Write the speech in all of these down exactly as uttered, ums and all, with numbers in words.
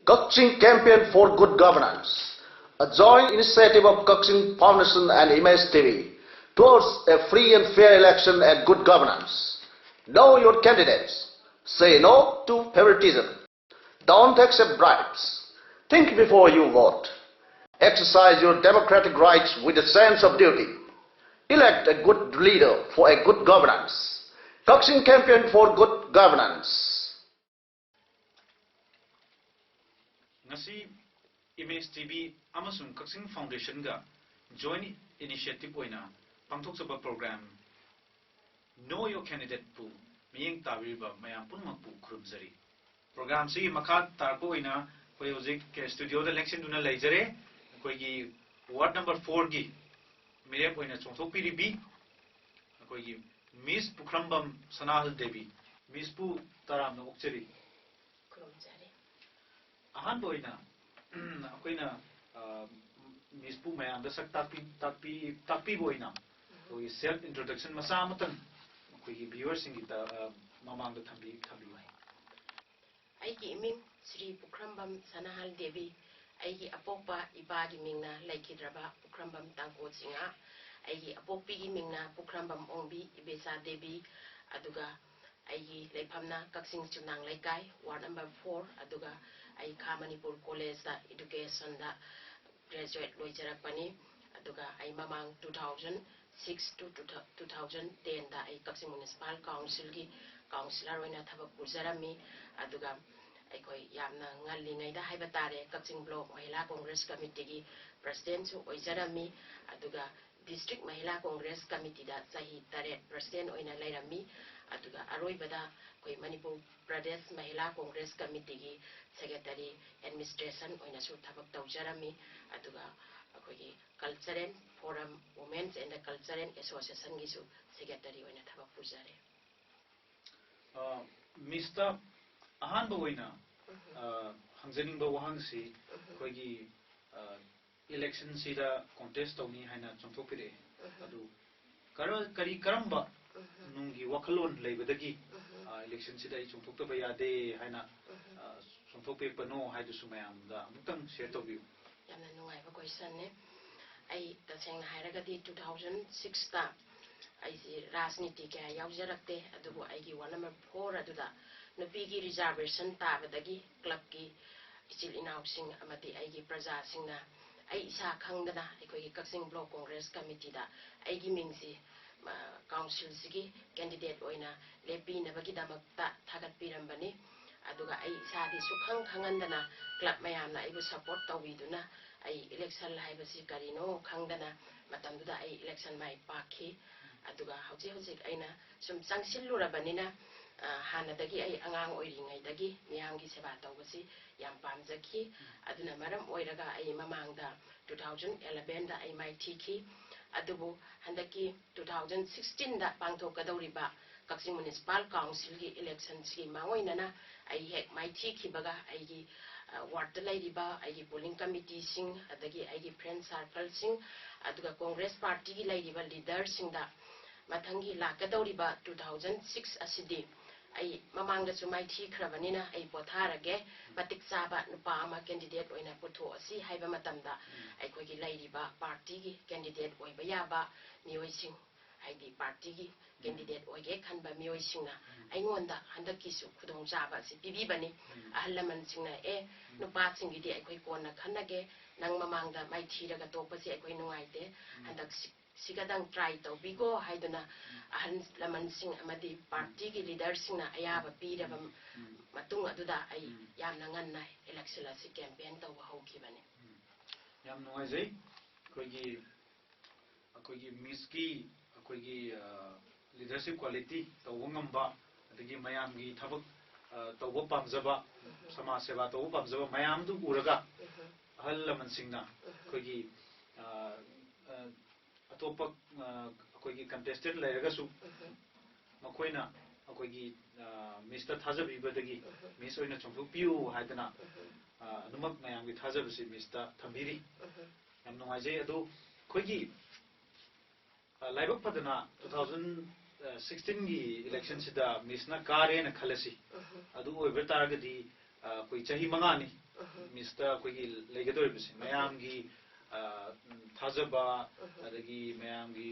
Kakching Campaign for Good Governance, a joint initiative of Kakching Foundation and Image T V, towards a free and fair election and good governance. Know your candidates. Say no to favoritism. Don't accept bribes. Think before you vote. Exercise your democratic rights with a sense of duty. Elect a good leader for a good governance. Kakching Campaign for Good Governance. ꯉꯁꯤ Image T V ꯑꯃꯁꯨꯡ ꯀꯛꯆꯤꯡ Foundation ꯒ joint initiative ꯑꯣꯏꯅ ꯄꯥꯡꯊꯣꯛꯆꯕ program Know Your Candidate ꯄꯨ ꯃꯤꯠꯌꯦꯡ ꯇꯥꯕꯤꯔꯤꯕ ꯃꯌꯥꯝ ꯄꯨꯝꯅꯃꯛꯄꯨ ꯈꯨꯔꯨꯝꯖꯔꯤ꯫ Program ꯁꯤꯒꯤ ꯃꯈꯥ ꯇꯥꯔꯛꯄ ꯑꯣꯏꯅ ꯑꯩꯈꯣꯏ ꯍꯧꯖꯤꯛ studio ꯗ ꯂꯦꯡꯁꯤꯟꯗꯨꯅ ꯂꯩꯖꯔꯦ꯫ ꯑꯩꯈꯣꯏꯒꯤ ward number four ꯒꯤ ꯃꯤꯔꯦꯞ ꯑꯣꯏꯅ ꯆꯣꯡꯊꯣꯛꯄꯤꯔꯤꯕꯤ ꯑꯩꯈꯣꯏꯒꯤ Miss ꯄꯨꯈ꯭ꯔꯝꯕꯝ ꯁꯅꯥꯍꯜ ꯗꯦꯕꯤ꯫ Miss ꯄꯨ ꯇꯔꯥꯝꯅ ꯑꯣꯛꯆꯔꯤ꯫ ꯈꯨꯔꯨꯝꯖꯔꯤ꯫ ꯑꯍꯥꯟꯕ ꯑꯣꯏꯅ ꯑꯩꯈꯣꯏꯅ Miss ꯄꯨ ꯃꯌꯥꯝꯗ ꯁꯛ ꯇꯥꯛꯄꯤ ꯇꯥꯛꯄꯤ ꯇꯥꯛꯄꯤꯕ ꯑꯣꯏꯅ ꯑꯩꯈꯣꯏꯒꯤ self introduction ꯃꯆꯥ ꯑꯃꯇꯪ ꯑꯩꯈꯣꯏꯒꯤ viewer ꯁꯤꯡꯒꯤ ꯃꯃꯥꯡꯗ ꯊꯝꯕꯤ ꯊꯝꯕꯤꯌꯨ꯫ ꯑꯩꯒꯤ ꯏꯃꯤꯡ ꯁ꯭ꯔꯤ ꯄꯨꯈ꯭ꯔꯝꯕꯝ ꯁꯅꯥꯍꯜ ꯗꯦꯕꯤ꯫ ꯑꯩꯒꯤ ꯑꯄꯣꯛꯄ ꯏꯄꯥꯒꯤ ꯃꯤꯡꯅ ꯂꯩꯈꯤꯗ꯭ꯔꯕ ꯄꯨꯈ꯭ꯔꯝꯕꯝ ꯇꯥꯡꯀꯣꯠ ꯆꯤꯉꯥ꯫ ꯑꯩꯒꯤ ꯑꯄꯣꯛꯄꯤꯒꯤ ꯃꯤꯡꯅ ꯄꯨꯈ꯭ꯔꯝꯕꯝ ꯑꯣꯡꯕꯤ ꯏꯕꯦꯆꯥ ꯗꯦꯕꯤ꯫ ꯑꯗꯨꯒ ꯑꯩꯒꯤ ꯂꯩꯐꯝꯅ ꯀꯛꯆꯤꯡ ꯆꯨꯝꯅꯥꯡ ꯂꯩꯀꯥꯏ, ward number four꯫ ꯑꯗꯨꯒ ꯑꯩ ꯈꯥ ꯃꯅꯤꯄꯨꯔ college ꯇ education ꯗ graduate ꯂꯣꯏꯖꯔꯛꯄꯅꯤ꯫ ꯑꯗꯨꯒ ꯑꯩ ꯃꯃꯥꯡ two thousand six to two thousand ten ꯗ ꯑꯩ ꯀꯛꯆꯤꯡ Municipal Council ꯒꯤ councillor ꯑꯣꯏꯅ ꯊꯕꯛ ꯄꯨꯖꯔꯝꯃꯤ꯫ ꯑꯗꯨꯒ ꯑꯩꯈꯣꯏ ꯌꯥꯝꯅ ꯉꯜꯂꯤꯉꯩꯗ ꯍꯥꯏꯕ ꯇꯥꯔꯦ, ꯀꯛꯆꯤꯡ Block Mahila Congress Committee ꯒꯤ president ꯁꯨ ꯑꯣꯏꯖꯔꯝꯃꯤ꯫ ꯑꯗꯨꯒ District Mahila Congress Committee ꯗ ꯆꯍꯤ ꯇꯔꯦꯠ president ꯑꯣꯏꯅ ꯂꯩꯔꯝꯃꯤ꯫ ꯑꯗꯨꯒ ꯑꯔꯣꯏꯕꯗ ꯑꯩꯈꯣꯏ Manipur Pradesh Mahila Congress Committee ꯒꯤ secretary, administration ꯑꯣꯏꯅꯁꯨ ꯊꯕꯛ ꯇꯧꯖꯔꯝꯃꯤ꯫ ꯑꯗꯨꯒ ꯑꯩꯈꯣꯏꯒꯤ Cultural Forum, Women's and Cultural Association ꯒꯤꯁꯨ secretary ꯑꯣꯏꯅ ꯊꯕꯛ ꯄꯨꯖꯔꯦ꯫ Miss ꯇ ꯑꯍꯥꯟꯕ ꯑꯣꯏꯅ ꯍꯪꯖꯅꯤꯡꯕ ꯋꯥꯍꯪꯁꯤ, ꯑꯩꯈꯣꯏꯒꯤ election ꯁꯤꯗ contest ꯇꯧꯅꯤ ꯍꯥꯏꯅ ꯆꯣꯡꯊꯣꯛꯄꯤꯔꯛꯑꯦ꯫ ꯑꯗꯨ ꯀꯔ- ꯀꯔꯤ ꯀꯔꯝꯕ ꯅꯨꯡꯒꯤ ꯋꯥꯈꯜꯂꯣꯟ ꯂꯩꯕꯗꯒꯤ election ꯁꯤꯗ ꯑꯩ ꯆꯣꯡꯊꯣꯛꯇꯕ ꯌꯥꯗꯦ ꯍꯥꯏꯅ ꯄꯥꯡꯊꯣꯛꯄꯤꯔꯛꯄꯅꯣ ꯍꯥꯏꯗꯨꯁꯨ ꯃꯌꯥꯝꯗ ꯑꯃꯨꯛꯇꯪ ꯁꯤꯌꯔ ꯇꯧꯕꯤꯌꯨ꯫ ꯌꯥꯝꯅ ꯅꯨꯡꯉꯥꯏꯕ ꯀꯣꯏꯁꯟꯅꯤ꯫ ꯑꯩ ꯇꯁꯦꯡꯅ ꯍꯥꯏꯔꯒꯗꯤ ꯇꯨ ꯊꯥꯎꯖꯟ ꯁꯤꯛꯁꯇ ꯑꯩꯁꯤ ꯔꯥꯖꯅꯤꯇꯤ ꯀꯌꯥ ꯌꯥꯎꯖꯔꯛꯇꯦ, ꯑꯗꯨꯕꯨ ꯑꯩꯒꯤ ꯋꯥꯔꯗ ꯅꯝꯕꯔ ꯐꯣꯔ ꯑꯗꯨꯗ ꯅꯨꯄꯤꯒꯤ ꯔꯤꯖꯥꯔꯕꯦꯁꯟ ꯇꯥꯕꯗꯒꯤ ꯀ꯭ꯂꯕꯀꯤ ꯏꯆꯤꯜ ꯏꯅꯥꯎꯁꯤꯡ ꯑꯃꯗꯤ ꯑꯩꯒꯤ ꯄ꯭ꯔꯖꯥꯁꯤꯡꯅ ꯑꯩ ꯏꯁꯥ ꯈꯪꯗꯅ ꯑꯩꯈꯣꯏꯒꯤ ꯀꯛꯆꯤꯡ ꯕ꯭ꯂꯣꯛ ꯀꯣꯡꯒ꯭ꯔꯦꯁ ꯀꯃꯤꯇꯤꯗ ꯑꯩꯒꯤ ꯃꯤꯡꯁꯤ ꯀꯥꯎꯟꯁꯤꯜꯁꯤꯒꯤ ꯀꯦꯟꯗꯤꯗꯦꯠ ꯑꯣꯏꯅ ꯂꯦꯞꯄꯤꯅꯕꯒꯤꯗꯃꯛꯇ ꯊꯥꯒꯠꯄꯤꯔꯝꯕꯅꯤ꯫ ꯑꯗꯨꯒ ꯑꯩ ꯏꯁꯥꯗꯤ ꯁꯨꯛꯈꯪ ꯈꯪꯍꯟꯗꯅ ꯀ꯭ꯂꯕ ꯃꯌꯥꯝꯅ ꯑꯩꯕꯨ ꯁꯄꯣꯔꯠ ꯇꯧꯕꯤꯗꯨꯅ ꯑꯩ ꯏꯂꯦꯛꯁꯟ ꯍꯥꯏꯕꯁꯤ ꯀꯔꯤꯅꯣ ꯈꯪꯗꯅ ꯃꯇꯝꯗꯨꯗ ꯑꯩ ꯏꯂꯦꯛꯁꯟ ꯃꯥꯏ ꯄꯥꯛꯈꯤ꯫ ꯑꯗꯨꯒ ꯍꯧꯖꯤꯛ ꯍꯧꯖꯤꯛ ꯑꯩꯅ ꯁꯨꯝ ꯆꯪꯁꯤꯜꯂꯨꯔꯕꯅꯤꯅ, ꯑ, ꯍꯥꯟꯅꯗꯒꯤ ꯑꯩ ꯑꯉꯥꯡ ꯑꯣꯏꯔꯤꯉꯩꯗꯒꯤ ꯃꯤꯌꯥꯝꯒꯤ ꯁꯦꯕꯥ ꯇꯧꯕꯁꯤ ꯌꯥꯝ ꯄꯥꯝꯖꯈꯤ꯫ ꯑꯗꯨꯅ ꯃꯔꯝ ꯑꯣꯏꯔꯒ ꯑꯩ ꯃꯃꯥꯡꯗ ꯇꯨ ꯊꯥꯎꯖꯟ ꯑꯦꯂꯚꯦꯟꯗ ꯑꯩ ꯃꯥꯏꯊꯤꯈꯤ꯫ ꯑꯗꯨꯕꯨ ꯍꯟꯗꯛꯀꯤ ꯇꯨ ꯊꯥꯎꯖꯟ ꯁꯤꯛꯁꯇꯤꯟꯗ ꯄꯥꯡꯊꯣꯛꯀꯗꯧꯔꯤꯕ ꯀꯛꯆꯤꯡ ꯃ꯭ꯌꯨꯅꯤꯁꯤꯄꯥꯜ ꯀꯥꯎꯟꯁꯤꯜꯒꯤ ꯏꯂꯦꯛꯁꯟꯁꯤꯒꯤ ꯃꯥꯡꯑꯣꯏꯅꯅ ꯑꯩ ꯍꯦꯛ ꯃꯥꯏꯊꯤꯈꯤꯕꯒ ꯑꯩꯒꯤ, ꯑ, ꯋꯥꯔꯗꯇ ꯂꯩꯔꯤꯕ ꯑꯩꯒꯤ ꯄꯣꯂꯤꯡ ꯀꯃꯤꯇꯤꯁꯤꯡ, ꯑꯗꯒꯤ ꯑꯩꯒꯤ ꯐ꯭ꯔꯦꯟ ꯁꯥꯔꯀꯜꯁꯤꯡ, ꯑꯗꯨꯒ ꯀꯣꯡꯒ꯭ꯔꯦꯁ ꯄꯥꯔꯇꯤꯒꯤ ꯂꯩꯔꯤꯕ ꯂꯤꯗꯔꯁꯤꯡꯗ ꯃꯊꯪꯒꯤ ꯂꯥꯛꯀꯗꯧꯔꯤꯕ ꯇꯨ ꯊꯥꯎꯖꯟ ꯁꯤꯛꯁ ꯑꯁꯤꯗꯤ ꯑꯩ ꯃꯃꯥꯡꯗꯁꯨ ꯃꯥꯏꯊꯤꯈ꯭ꯔꯕꯅꯤꯅ ꯑꯩ ꯄꯣꯊꯥꯔꯒꯦ, ꯃꯇꯤꯛ ꯆꯥꯕ ꯅꯨꯄꯥ ꯑꯃ ꯀꯦꯟꯗꯤꯗꯦꯠ ꯑꯣꯏꯅ ꯄꯨꯊꯣꯛꯑꯁꯤ ꯍꯥꯏꯕ ꯃꯇꯝꯗ ꯑꯩꯈꯣꯏꯒꯤ ꯂꯩꯔꯤꯕ ꯄꯥꯔꯇꯤꯒꯤ ꯀꯦꯟꯗꯤꯗꯦꯠ ꯑꯣꯏꯕ ꯌꯥꯕ ꯃꯤꯑꯣꯏꯁꯤꯡ, ꯍꯥꯏꯗꯤ ꯄꯥꯔꯇꯤꯒꯤ ꯀꯦꯟꯗꯤꯗꯦꯠ ꯑꯣꯏꯒꯦ ꯈꯟꯕ ꯃꯤꯑꯣꯏꯁꯤꯡꯅ ꯑꯩꯉꯣꯟꯗ ꯍꯟꯗꯛꯀꯤꯁꯨ ꯈꯨꯗꯣꯡꯆꯥꯕ ꯑꯁꯤ ꯄꯤꯕꯤꯕꯅꯤ꯫ ꯑꯍꯜ ꯂꯃꯟꯁꯤꯡꯅ, "ꯑꯦ, ꯅꯨꯄꯥꯁꯤꯡꯒꯤꯗꯤ ꯑꯩꯈꯣꯏ ꯀꯣꯟꯅ ꯈꯟꯅꯒꯦ, ꯅꯪ ꯃꯃꯥꯡꯗ ꯃꯥꯏꯊꯤꯔꯒ ꯇꯣꯛꯄꯁꯦ ꯑꯩꯈꯣꯏ ꯅꯨꯡꯉꯥꯏꯇꯦ, ꯍꯟꯗꯛ ꯁꯤ-, ꯁꯤꯒꯗꯪ ꯇ꯭ꯔꯥꯏ ꯇꯧꯕꯤꯈꯣ" ꯍꯥꯏꯗꯨꯅ ꯑꯍꯜ ꯂꯃꯟꯁꯤꯡ ꯑꯃꯗꯤ ꯄꯥꯔꯇꯤꯒꯤ ꯂꯤꯗꯔꯁꯤꯡꯅ ꯑꯌꯥꯕ ꯄꯤꯔꯕ ꯃꯇꯨꯡ ꯑꯗꯨꯗ ꯑꯩ ꯌꯥꯝꯅ ꯉꯟꯅ ꯏꯂꯦꯛꯁꯟ ꯑꯁꯤ ꯀꯦꯝꯄꯦꯟ ꯇꯧꯕ ꯍꯧꯈꯤꯕꯅꯤ꯫ ꯌꯥꯝ ꯅꯨꯡꯉꯥꯏꯖꯩ꯫ ꯑꯩꯈꯣꯏꯒꯤ, ꯑꯩꯈꯣꯏꯒꯤ ꯃꯤꯁꯀꯤ ꯑꯩꯈꯣꯏꯒꯤ, ꯑ, ꯂꯤꯗꯔꯁꯤꯞ ꯀ꯭ꯋꯥꯂꯤꯇꯤ ꯇꯧꯕ ꯉꯝꯕ, ꯑꯗꯒꯤ ꯃꯌꯥꯝꯒꯤ ꯊꯕꯛ, ꯑ, ꯇꯧꯕ ꯄꯥꯝꯖꯕ, ꯁꯃꯥꯖ ꯁꯦꯕꯥ ꯇꯧꯕ ꯄꯥꯝꯖꯕ ꯃꯌꯥꯝꯗꯨ ꯎꯔꯒ ꯑꯍꯜ ꯂꯃꯟꯁꯤꯡꯅ ꯑꯩꯈꯣꯏꯒꯤ, ꯑ, ꯑ, ꯑꯇꯣꯞꯄ, ꯑ, ꯑꯩꯈꯣꯏꯒꯤ ꯀꯟꯇꯦꯁꯇꯦꯟ ꯂꯩꯔꯒꯁꯨ ꯃꯈꯣꯏꯅ ꯑꯩꯈꯣꯏꯒꯤ, ꯑ, ꯃꯤꯁꯇ ꯊꯥꯖꯕꯤꯕꯗꯒꯤ ꯃꯤꯁ ꯑꯣꯏꯅ ꯆꯣꯡꯊꯣꯛꯄꯤꯌꯨ ꯍꯥꯏꯗꯅ, ꯑ, ꯑꯗꯨꯃꯛ ꯃꯌꯥꯝꯒꯤ ꯊꯥꯖꯕꯁꯤ ꯃꯤꯁꯇ ꯊꯝꯕꯤꯔꯤ꯫ ꯌꯥꯝ ꯅꯨꯡꯉꯥꯏꯖꯩ꯫ ꯑꯗꯣ ꯑꯩꯈꯣꯏꯒꯤ, ꯑ, ꯂꯥꯏꯕꯛ ꯐꯗꯅ ꯇꯨ ꯊꯥꯎꯖꯟ ꯁꯤꯛꯁꯇꯤꯟꯒꯤ ꯏꯂꯦꯛꯁꯟꯁꯤꯗ ꯃꯤꯁꯅ ꯀꯥꯔꯦꯅ ꯈꯜꯂꯁꯤ꯫ ꯑꯗꯨ ꯑꯣꯏꯕ ꯇꯥꯔꯒꯗꯤ, ꯑꯩꯈꯣꯏ ꯆꯍꯤ ꯃꯉꯥꯅꯤ ꯃꯤꯁꯇ ꯑꯩꯈꯣꯏꯒꯤ ꯂꯩꯒꯗꯧꯔꯤꯕꯁꯦ, ꯃꯌꯥꯝꯒꯤ ꯑ, ꯎꯝ, ꯊꯥꯖꯕ, ꯑꯗꯒꯤ ꯃꯌꯥꯝꯒꯤ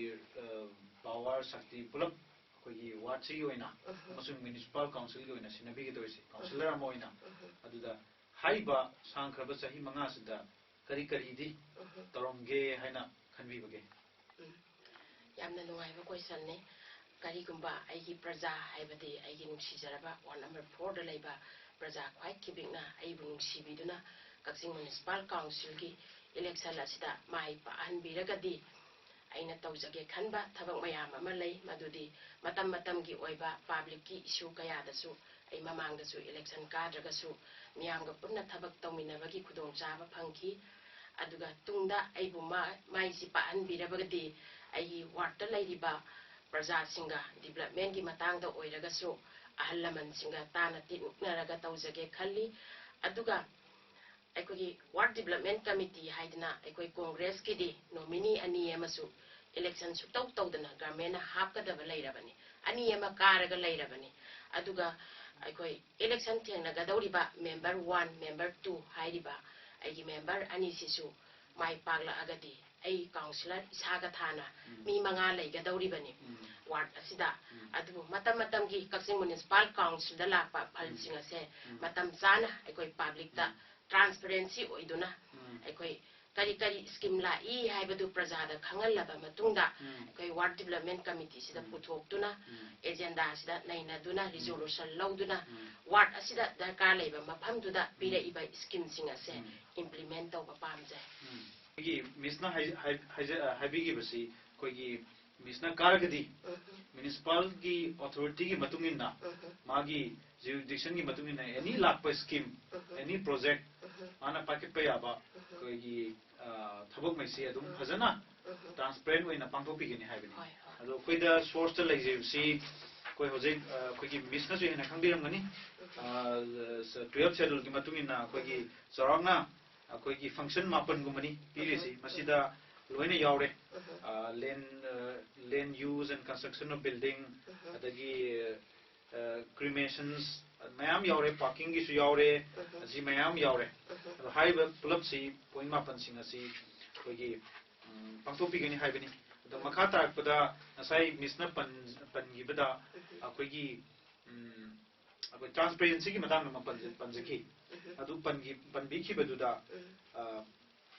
ꯄꯥꯋꯔ, ꯁꯛꯇꯤ ꯄꯨꯂꯞ ꯑꯩꯈꯣꯏꯒꯤ ꯋꯥꯔꯗꯁꯤꯒꯤ ꯑꯣꯏꯅ ꯑꯃꯁꯨꯡ ꯃ꯭ꯌꯨꯅꯤꯁꯤꯄꯥꯜ ꯀꯥꯎꯟꯁꯤꯜꯒꯤ ꯑꯣꯏꯅ ꯁꯤꯟꯅꯕꯤꯒꯗꯧꯔꯤꯁꯦ, ꯀꯥꯎꯟꯁꯤꯂꯔ ꯑꯃ ꯑꯣꯏꯅ꯫ ꯑꯗꯨꯗ ꯍꯥꯏꯔꯤꯕ ꯁꯥꯡꯈ꯭ꯔꯕ ꯆꯍꯤ ꯃꯉꯥꯁꯤꯗ ꯀꯔꯤ ꯀꯔꯤꯗꯤ ꯇꯧꯔꯝꯒꯦ ꯍꯥꯏꯅ ꯈꯟꯕꯤꯕꯒꯦ? ꯎꯝ, ꯌꯥꯝꯅ ꯅꯨꯡꯉꯥꯏꯕ ꯀꯣꯏꯁꯟꯅꯤ꯫ ꯀꯔꯤꯒꯨꯝꯕ ꯑꯩꯒꯤ ꯄ꯭ꯔꯖꯥ, ꯍꯥꯏꯕꯗꯤ ꯑꯩꯒꯤ ꯅꯨꯡꯁꯤꯖꯔꯕ ꯋꯥꯔꯗ ꯅꯝꯕꯔ ꯐꯣꯔꯗ ꯂꯩꯕ ꯄ꯭ꯔꯖꯥ ꯈ꯭ꯋꯥꯏ ꯈꯤꯕꯤꯛꯅ ꯑꯩꯕꯨ ꯅꯨꯡꯁꯤꯕꯤꯗꯨꯅ ꯀꯛꯆꯤꯡ ꯃ꯭ꯌꯨꯅꯤꯁꯤꯄꯥꯜ ꯀꯥꯎꯟꯁꯤꯜꯒꯤ ꯏꯂꯦꯛꯁꯟ ꯑꯁꯤꯗ ꯃꯥꯏ ꯄꯥꯛꯍꯟꯕꯤꯔꯒꯗꯤ, ꯑꯩꯅ ꯇꯧꯖꯒꯦ ꯈꯟꯕ ꯊꯕꯛ ꯃꯌꯥꯝ ꯑꯃ ꯂꯩ꯫ ꯃꯗꯨꯗꯤ ꯃꯇꯝ ꯃꯇꯝꯒꯤ ꯑꯣꯏꯕ ꯄꯥꯕ꯭ꯂꯤꯛꯀꯤ ꯏꯁꯨ ꯀꯌꯥꯗꯁꯨ ꯑꯩ ꯃꯃꯥꯡꯗꯁꯨ ꯏꯂꯦꯛꯁꯟ ꯀꯥꯗ꯭ꯔꯒꯁꯨ ꯃꯤꯌꯥꯝꯒ ꯄꯨꯟꯅ ꯊꯕꯛ ꯇꯧꯃꯤꯟꯅꯕꯒꯤ ꯈꯨꯗꯣꯡꯆꯥꯕ ꯐꯪꯈꯤ꯫ ꯑꯗꯨꯒ ꯇꯨꯡꯗ ꯑꯩꯕꯨ ꯃꯥ-, ꯃꯥꯏꯁꯤ ꯄꯥꯛꯍꯟꯕꯤꯔꯕꯒꯗꯤ ꯑꯩꯒꯤ ꯋꯥꯔꯗꯇ ꯂꯩꯔꯤꯕ ꯄ꯭ꯔꯖꯥꯁꯤꯡꯒ ꯗꯤꯕ꯭ꯂꯞꯃꯦꯟꯒꯤ ꯃꯇꯥꯡꯗ ꯑꯣꯏꯔꯒꯁꯨ ꯑꯍꯜ ꯂꯃꯟꯁꯤꯡꯒ ꯇꯥꯅ ꯇꯤꯛꯅꯔꯒ ꯇꯧꯖꯒꯦ ꯈꯜꯂꯤ꯫ ꯑꯗꯨꯒ ꯑꯩꯈꯣꯏꯒꯤ ꯋꯥꯔꯗ ꯗꯤꯕ꯭ꯂꯞꯃꯦꯟ ꯀꯃꯤꯇꯤ ꯍꯥꯏꯗꯅ ꯑꯩꯈꯣꯏ ꯀꯣꯡꯒ꯭ꯔꯦꯁꯀꯤꯗꯤ ꯅꯣꯃꯤꯅꯤ ꯑꯅꯤ ꯑꯃꯁꯨ ꯏꯂꯦꯛꯁꯟ ꯁꯨꯛꯇꯧ ꯇꯧꯗꯅ ꯒꯚꯔꯟꯃꯦꯟꯅ ꯍꯥꯞꯀꯗꯕ ꯂꯩꯔꯕꯅꯤ, ꯑꯅꯤ ꯑꯃ ꯀꯥꯔꯒ ꯂꯩꯔꯕꯅꯤ꯫ ꯑꯗꯨꯒ ꯑꯩꯈꯣꯏ ꯏꯂꯦꯛꯁꯟ ꯊꯦꯡꯅꯒꯗꯧꯔꯤꯕ ꯃꯦꯝꯕꯔ ꯋꯥꯟ, ꯃꯦꯝꯕꯔ ꯇꯨ ꯍꯥꯏꯔꯤꯕ ꯑꯩꯒꯤ ꯃꯦꯝꯕꯔ ꯑꯅꯤꯁꯤꯁꯨ ꯃꯥꯏ ꯄꯥꯛꯂꯛꯑꯒꯗꯤ ꯑꯩ ꯀꯥꯎꯟꯁꯤꯂꯔ ꯏꯁꯥꯒ ꯊꯥꯅ ꯃꯤ ꯃꯉꯥ ꯂꯩꯒꯗꯧꯔꯤꯕꯅꯤ ꯋꯥꯔꯗ ꯑꯁꯤꯗ꯫ ꯑꯗꯨꯕꯨ ꯃꯇꯝ ꯃꯇꯝꯒꯤ ꯀꯛꯆꯤꯡ ꯃ꯭ꯌꯨꯅꯤꯁꯤꯄꯥꯜ ꯀꯥꯎꯟꯁꯤꯜꯗ ꯂꯥꯛꯄ ꯐꯟꯁꯤꯡ ꯑꯁꯦ ꯃꯇꯝ ꯆꯥꯅ ꯑꯩꯈꯣꯏ ꯄꯥꯕ꯭ꯂꯤꯛꯇ ꯇ꯭ꯔꯥꯟꯁꯄꯦꯔꯦꯟꯁꯤ ꯑꯣꯏꯗꯨꯅ ꯑꯩꯈꯣꯏ ꯀꯔꯤ ꯀꯔꯤ ꯁ꯭ꯀꯤꯝ ꯂꯥꯛꯏ ꯍꯥꯏꯕꯗꯨ ꯄ꯭ꯔꯖꯥꯗ ꯈꯪꯍꯜꯂꯕ ꯃꯇꯨꯡꯗ ꯑꯩꯈꯣꯏ ꯋꯥꯔꯗ ꯗꯤꯕ꯭ꯂꯞꯃꯦꯟ ꯀꯃꯤꯇꯤꯁꯤꯗ ꯄꯨꯊꯣꯛꯇꯨꯅ ꯑꯦꯖꯦꯟꯗꯥꯁꯤꯗ ꯅꯩꯅꯗꯨꯅ ꯔꯤꯖꯣꯂꯨꯁꯟ ꯂꯧꯗꯨꯅ ꯋꯥꯔꯗ ꯑꯁꯤꯗ ꯗꯔꯀꯥꯔ ꯂꯩꯕ ꯃꯐꯝꯗꯨꯗ ꯄꯤꯔꯛꯏꯕ ꯁ꯭ꯀꯤꯝꯁꯤꯡ ꯑꯁꯦ ꯏꯝꯄ꯭ꯂꯤꯃꯦꯟ ꯇꯧꯕ ꯄꯥꯝꯖꯩ꯫ ꯑꯩꯈꯣꯏꯒꯤ ꯃꯤꯁꯅ ꯍꯥꯏ- ꯍꯥꯏ- ꯍꯥꯏꯖ- ꯍꯥꯏꯕꯤꯈꯤꯕꯁꯤ, ꯑꯩꯈꯣꯏꯒꯤ ꯃꯤꯁꯅ ꯀꯥꯔꯒꯗꯤ ꯃ꯭ꯌꯨꯅꯤꯁꯤꯄꯥꯜꯒꯤ ꯑꯣꯊꯣꯔꯤꯇꯤꯒꯤ ꯃꯇꯨꯡ ꯏꯟꯅ, ꯃꯥꯒꯤ ꯖꯨꯔꯤꯗꯤꯛꯁꯟꯒꯤ ꯃꯇꯨꯡ ꯏꯟꯅ ꯑꯦꯅꯤ ꯂꯥꯛꯄ ꯁ꯭ꯀꯤꯝ, ꯑꯦꯅꯤ ꯄ꯭ꯔꯣꯖꯦꯛ ꯃꯥꯅ ꯄꯥꯏꯈꯠꯄ ꯌꯥꯕ ꯑꯩꯈꯣꯏꯒꯤ ꯑ, ꯊꯕꯛꯉꯩꯁꯤ ꯑꯗꯨꯝ ꯐꯖꯅ ꯇ꯭ꯔꯥꯟꯁꯄꯦꯔꯦꯟ ꯑꯣꯏꯅ ꯄꯥꯡꯊꯣꯛꯄꯤꯒꯅꯤ ꯍꯥꯏꯕꯅꯤ꯫ ꯍꯣꯏ, ꯍꯣꯏ꯫ ꯑꯗꯣ ꯑꯩꯈꯣꯏꯗ ꯁꯣꯔꯁꯇ ꯂꯩꯖꯔꯤꯕꯁꯤ ꯑꯩꯈꯣꯏ ꯍꯧꯖꯤꯛ ꯑ, ꯑꯩꯈꯣꯏꯒꯤ ꯃꯤꯁꯅꯁꯨ ꯍꯦꯟꯅ ꯈꯪꯕꯤꯔꯝꯒꯅꯤ꯫ ꯇꯨꯌꯦꯜꯞ ꯁꯦꯗꯨꯜꯒꯤ ꯃꯇꯨꯡ ꯏꯟꯅ ꯑꯩꯈꯣꯏꯒꯤ ꯆꯥꯎꯔꯥꯛꯅ ꯑꯩꯈꯣꯏꯒꯤ ꯐꯪꯁꯟ ꯃꯥꯄꯟꯒꯨꯝꯕꯅꯤ ꯄꯤꯔꯤꯁꯤ꯫ ꯃꯁꯤꯗ ꯂꯣꯏꯅ ꯌꯥꯎꯔꯦ꯫ Land land use and construction of building, ꯑꯗꯒꯤ ꯀ꯭ꯔꯤꯃꯦꯁꯟꯁ, ꯃꯌꯥꯝ ꯌꯥꯎꯔꯦ, ꯄꯥꯔꯀꯤꯡꯒꯤꯁꯨ ꯌꯥꯎꯔꯦ, ꯑꯁꯤ ꯃꯌꯥꯝ ꯌꯥꯎꯔꯦ꯫ ꯑꯗꯣ ꯍꯥꯏꯔꯤꯕ ꯄꯨꯂꯞꯁꯤ ꯄꯣꯏꯟ ꯃꯥꯄꯟꯁꯤꯡ ꯑꯁꯤ ꯑꯩꯈꯣꯏꯒꯤ ꯎꯝ, ꯄꯥꯡꯊꯣꯛꯄꯤꯒꯅꯤ ꯍꯥꯏꯕꯅꯤ꯫ ꯑꯗꯣ ꯃꯈꯥ ꯇꯥꯔꯛꯄꯗ ꯉꯁꯥꯏ ꯃꯤꯁꯅ ꯄꯟ- ꯄꯟꯈꯤꯕꯗ ꯑꯩꯈꯣꯏꯒꯤ ꯎꯝ, ꯑꯩꯈꯣꯏ ꯇ꯭ꯔꯥꯟꯁꯄꯦꯔꯦꯟꯁꯤꯒꯤ ꯃꯇꯥꯡꯗ ꯑꯃ ꯄꯟꯖ- ꯄꯟꯖꯈꯤ꯫ ꯑꯗꯨ ꯄꯟꯈꯤ- ꯄꯟꯕꯤꯈꯤꯕꯗꯨꯗ ꯑ,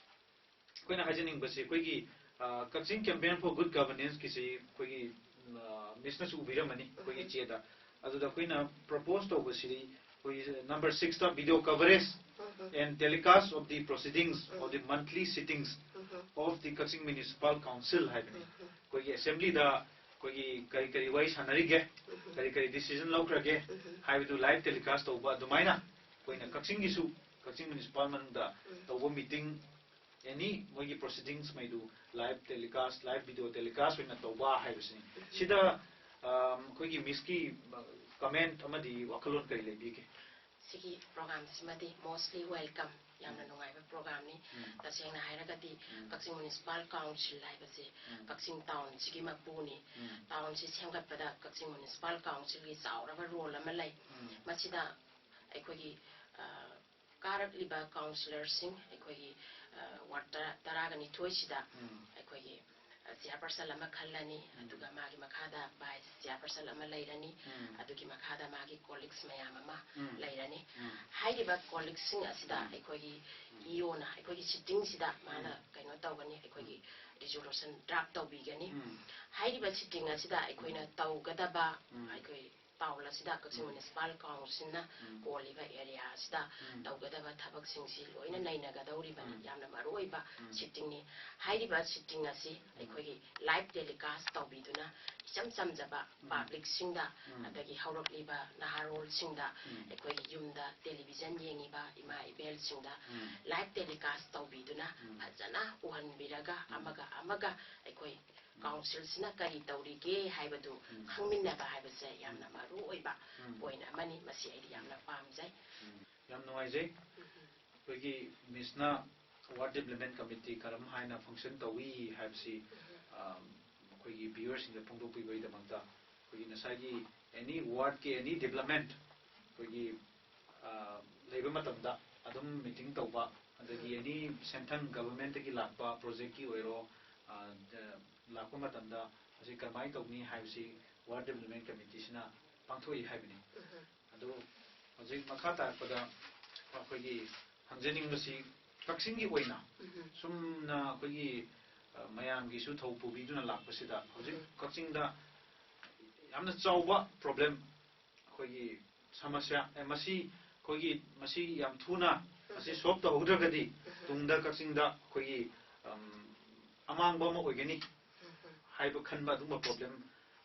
ꯑꯩꯈꯣꯏꯅ ꯍꯥꯏꯖꯅꯤꯡꯕꯁꯤ ꯑꯩꯈꯣꯏꯒꯤ ꯑ, ꯀꯛꯆꯤꯡ campaign for good governance ꯀꯤꯁꯤ ꯑꯩꯈꯣꯏꯒꯤ ꯎꯝ, ꯑ, ꯃꯤꯁꯅꯁꯨ ꯎꯕꯤꯔꯝꯃꯅꯤ ꯑꯩꯈꯣꯏꯒꯤ ꯆꯦꯗ꯫ ꯑꯗꯨꯗ ꯑꯩꯈꯣꯏꯅ ꯄ꯭ꯔꯣꯄꯣꯁ ꯇꯧꯕꯁꯤꯗꯤ ꯑꯩꯈꯣꯏꯒꯤ ꯅꯝꯕꯔ ꯁꯤꯛꯁꯇ video coverage and telecast of the proceedings of the monthly sittings of the Kakching Municipal Council ꯍꯥꯏꯕꯅꯤ꯫ ꯑꯩꯈꯣꯏꯒꯤ ꯑꯦꯁꯦꯝꯕ꯭ꯂꯤꯗ ꯑꯩꯈꯣꯏꯒꯤ ꯀꯔꯤ ꯀꯔꯤ ꯋꯥꯔꯤ ꯁꯥꯟꯅꯔꯤꯒꯦ, ꯀꯔꯤ ꯀꯔꯤ ꯗꯤꯁꯤꯖꯟ ꯂꯧꯈ꯭ꯔꯒꯦ ꯍꯥꯏꯕꯗꯨ ꯂꯥꯏꯚ ꯇꯦꯂꯤꯀꯥꯁ ꯇꯧꯕ ꯑꯗꯨꯃꯥꯏꯅ ꯑꯩꯈꯣꯏꯅ ꯀꯛꯆꯤꯡꯒꯤꯁꯨ, ꯀꯛꯆꯤꯡ ꯃ꯭ꯌꯨꯅꯤꯁꯤꯄꯥꯜ ꯃꯅꯨꯡꯗ ꯇꯧꯕ ꯃꯤꯇꯤꯡ, ꯑꯦꯅꯤ ꯃꯣꯏꯒꯤ ꯄ꯭ꯔꯣꯁꯤꯗꯤꯡꯁ ꯃꯩꯗꯨ live telecast, live video telecast ꯑꯣꯏꯅ ꯇꯧꯕ ꯍꯥꯏꯕꯁꯤꯅꯤ꯫ ꯁꯤꯗ ꯑ, ꯑꯩꯈꯣꯏꯒꯤ ꯃꯤꯁꯀꯤ ꯀꯃꯦꯟ ꯑꯃꯗꯤ ꯋꯥꯈꯜꯂꯣꯟ ꯀꯔꯤ ꯂꯩꯕꯤꯒꯦ? ꯁꯤꯒꯤ ꯄ꯭ꯔꯣꯒꯥꯝꯁꯤꯃꯗꯤ mostly welcome, ꯌꯥꯝꯅ ꯅꯨꯡꯉꯥꯏꯕ ꯄ꯭ꯔꯣꯒꯥꯝꯅꯤ꯫ ꯇꯁꯦꯡꯅ ꯍꯥꯏꯔꯒꯗꯤ ꯀꯛꯆꯤꯡ ꯃ꯭ꯌꯨꯅꯤꯁꯤꯄꯥꯜ ꯀꯥꯎꯟꯁꯤꯜ ꯍꯥꯏꯕꯁꯦ ꯀꯛꯆꯤꯡ ꯇꯥꯎꯟꯁꯤꯒꯤ ꯃꯄꯨꯅꯤ꯫ ꯇꯥꯎꯟꯁꯤ ꯁꯦꯝꯒꯠꯄꯗ ꯀꯛꯆꯤꯡ ꯃ꯭ꯌꯨꯅꯤꯁꯤꯄꯥꯜ ꯀꯥꯎꯟꯁꯤꯜꯒꯤ ꯆꯥꯎꯔꯕ ꯔꯣꯜ ꯑꯃ ꯂꯩ꯫ ꯃꯁꯤꯗ ꯑꯩꯈꯣꯏꯒꯤ ꯑ, ꯀꯥꯔꯛꯂꯤꯕ ꯀꯥꯎꯟꯁꯤꯂꯔꯁꯤꯡ, ꯑꯩꯈꯣꯏꯒꯤ ꯋꯥꯔꯗ ꯇꯔꯥꯒ ꯅꯤꯊꯣꯏꯁꯤꯗ ꯑꯩꯈꯣꯏꯒꯤ ꯆꯤꯌꯥꯔꯄꯔꯁꯟ ꯑꯃ ꯈꯜꯂꯅꯤ꯫ ꯑꯗꯨꯒ ꯃꯥꯒꯤ ꯃꯈꯥꯗ ꯚꯥꯏꯁ ꯆꯤꯌꯥꯔꯄꯔꯁꯟ ꯑꯃ ꯂꯩꯔꯅꯤ꯫ ꯑꯗꯨꯒꯤ ꯃꯈꯥꯗ ꯃꯥꯒꯤ ꯀꯣꯂꯤꯛꯁ ꯃꯌꯥꯝ ꯑꯃ ꯂꯩꯔꯅꯤ꯫ ꯍꯥꯏꯔꯤꯕ ꯀꯣꯂꯤꯛꯁꯤꯡ ꯑꯁꯤꯗ ꯑꯩꯈꯣꯏꯒꯤ ꯏ ꯑꯣꯅ ꯑꯩꯈꯣꯏꯒꯤ ꯁꯤꯇꯤꯡꯁꯤꯗ ꯃꯥꯅ ꯀꯩꯅꯣ ꯇꯧꯒꯅꯤ, ꯑꯩꯈꯣꯏꯒꯤ ꯔꯤꯖꯣꯂꯨꯁꯟ ꯗ꯭ꯔꯥꯐ ꯇꯧꯕꯤꯒꯅꯤ꯫ ꯍꯥꯏꯔꯤꯕ ꯁꯤꯇꯤꯡ ꯑꯁꯤꯗ ꯑꯩꯈꯣꯏꯅ ꯇꯧꯒꯗꯕ ꯑꯩꯈꯣꯏ ꯇꯥꯎꯟ ꯑꯁꯤꯗ ꯀꯛꯆꯤꯡ ꯃ꯭ꯌꯨꯅꯤꯁꯤꯄꯥꯜ ꯀꯥꯎꯟꯁꯤꯜꯅ ꯀꯣꯜꯂꯤꯕ ꯑꯦꯔꯤꯌꯥ ꯑꯁꯤꯗ ꯇꯧꯒꯗꯕ ꯊꯕꯛꯁꯤꯡꯁꯤ ꯂꯣꯏꯅ ꯅꯩꯅꯒꯗꯧꯔꯤꯕꯅꯤ꯫ ꯌꯥꯝꯅ ꯃꯔꯨ ꯑꯣꯏꯕ ꯁꯤꯇꯤꯡꯅꯤ꯫ ꯍꯥꯏꯔꯤꯕ ꯁꯤꯇꯤꯡ ꯑꯁꯤ ꯑꯩꯈꯣꯏꯒꯤ ꯂꯥꯏꯚ ꯇꯦꯂꯤꯀꯥꯁ ꯇꯧꯕꯤꯗꯨꯅ ꯏꯆꯝ ꯆꯝꯖꯕ ꯄꯥꯕ꯭ꯂꯤꯛꯁꯤꯡꯗ ꯑꯗꯒꯤ ꯍꯧꯔꯛꯂꯤꯕ ꯅꯍꯥꯔꯣꯜꯁꯤꯡꯗ ꯑꯩꯈꯣꯏꯒꯤ ꯌꯨꯝꯗ ꯇꯦꯂꯤꯚꯤꯖꯟ ꯌꯦꯡꯉꯤꯕ ꯏꯃꯥ ꯏꯕꯦꯜꯁꯤꯡꯗ ꯂꯥꯏꯚ ꯇꯦꯂꯤꯀꯥꯁ ꯇꯧꯕꯤꯗꯨꯅ ꯐꯖꯅ ꯎꯍꯟꯕꯤꯔꯒ ꯑꯃꯒ ꯑꯃꯒ ꯑꯩꯈꯣꯏ ꯀꯥꯎꯟꯁꯤꯜꯁꯤꯅ ꯀꯔꯤ ꯇꯧꯔꯤꯒꯦ ꯍꯥꯏꯕꯗꯨ ꯈꯪꯃꯤꯟꯅꯕ ꯍꯥꯏꯕꯁꯦ ꯌꯥꯝꯅ ꯃꯔꯨ ꯑꯣꯏꯕ ꯄꯣꯏꯟ ꯑꯃꯅꯤ꯫ ꯃꯁꯤ ꯑꯩꯗꯤ ꯌꯥꯝꯅ ꯄꯥꯝꯖꯩ꯫ ꯌꯥꯝ ꯅꯨꯡꯉꯥꯏꯖꯩ꯫ ꯑꯩꯈꯣꯏꯒꯤ ꯃꯤꯁꯅ ꯋꯥꯔꯗ ꯗꯤꯕ꯭ꯂꯞꯃꯦꯟ ꯀꯃꯤꯇꯤ ꯀꯔꯝ ꯍꯥꯏꯅ ꯐꯪꯁꯟ ꯇꯧꯏ ꯍꯥꯏꯕꯁꯤ ꯑꯩꯈꯣꯏꯒꯤ ꯚ꯭ꯌꯨꯋꯔꯁꯤꯡꯗ ꯐꯣꯡꯗꯣꯛꯄꯤꯕꯒꯤꯗꯃꯛꯇ ꯑꯩꯈꯣꯏꯒꯤ ꯉꯁꯥꯏꯒꯤ ꯑꯦꯅꯤ ꯋꯥꯔꯗꯀꯤ ꯑꯦꯅꯤ ꯗꯤꯕ꯭ꯂꯞꯃꯦꯟ ꯑꯩꯈꯣꯏꯒꯤ ꯑ, ꯂꯩꯕ ꯃꯇꯝꯗ ꯑꯗꯨꯝ ꯃꯤꯇꯤꯡ ꯇꯧꯕ, ꯑꯗꯒꯤ ꯑꯦꯅꯤ ꯁꯦꯟꯇ꯭ꯔꯦꯜ ꯒꯚꯔꯟꯃꯦꯟꯠꯇꯒꯤ ꯂꯥꯛꯄ ꯄ꯭ꯔꯣꯖꯦꯛꯀꯤ ꯑꯣꯏꯔꯣ, ꯑ, ꯂꯥꯛꯄ ꯃꯇꯝꯗ ꯃꯁꯤ ꯀꯔꯝꯍꯥꯏꯅ ꯇꯧꯅꯤ ꯍꯥꯏꯕꯁꯤ ꯋꯥꯔꯗ ꯗꯤꯕꯂꯞꯃꯦꯟꯠ ꯀꯃꯤꯇꯤꯁꯤꯅ ꯄꯥꯡꯊꯣꯛꯏ ꯍꯥꯏꯕꯅꯤ꯫ ꯑꯗꯨ ꯍꯧꯖꯤꯛ ꯃꯈꯥ ꯇꯥꯔꯛꯄꯗ ꯑꯩꯈꯣꯏꯒꯤ ꯍꯪꯖꯅꯤꯡꯕꯁꯤ ꯀꯛꯆꯤꯡꯒꯤ ꯑꯣꯏꯅ ꯁꯨꯝꯅ ꯑꯩꯈꯣꯏꯒꯤ, ꯑ, ꯃꯌꯥꯝꯒꯤꯁꯨ ꯊꯧ ꯄꯨꯕꯤꯗꯨꯅ ꯂꯥꯛꯄꯁꯤꯗ ꯍꯧꯖꯤꯛ ꯀꯛꯆꯤꯡꯗ ꯌꯥꯝꯅ ꯆꯥꯎꯕ ꯄ꯭ꯔꯣꯕ꯭ꯂꯦꯝ, ꯑꯩꯈꯣꯏꯒꯤ ꯁꯃꯁ꯭ꯌꯥ, ꯑꯦ, ꯃꯁꯤ ꯑꯩꯈꯣꯏꯒꯤ, ꯃꯁꯤ ꯌꯥꯝ ꯊꯨꯅ ꯃꯁꯤ ꯁꯣꯜꯕ ꯇꯧꯍꯧꯗ꯭ꯔꯒꯗꯤ ꯇꯨꯡꯗ ꯀꯛꯆꯤꯡꯗ ꯑꯩꯈꯣꯏꯒꯤ, ꯑꯝ, ꯑꯃꯥꯡꯕ ꯑꯃ ꯑꯣꯏꯒꯅꯤ ꯍꯥꯏꯕ ꯈꯟꯕ ꯑꯗꯨꯒꯨꯝꯕ ꯄ꯭ꯔꯣꯕ꯭ꯂꯦꯝ,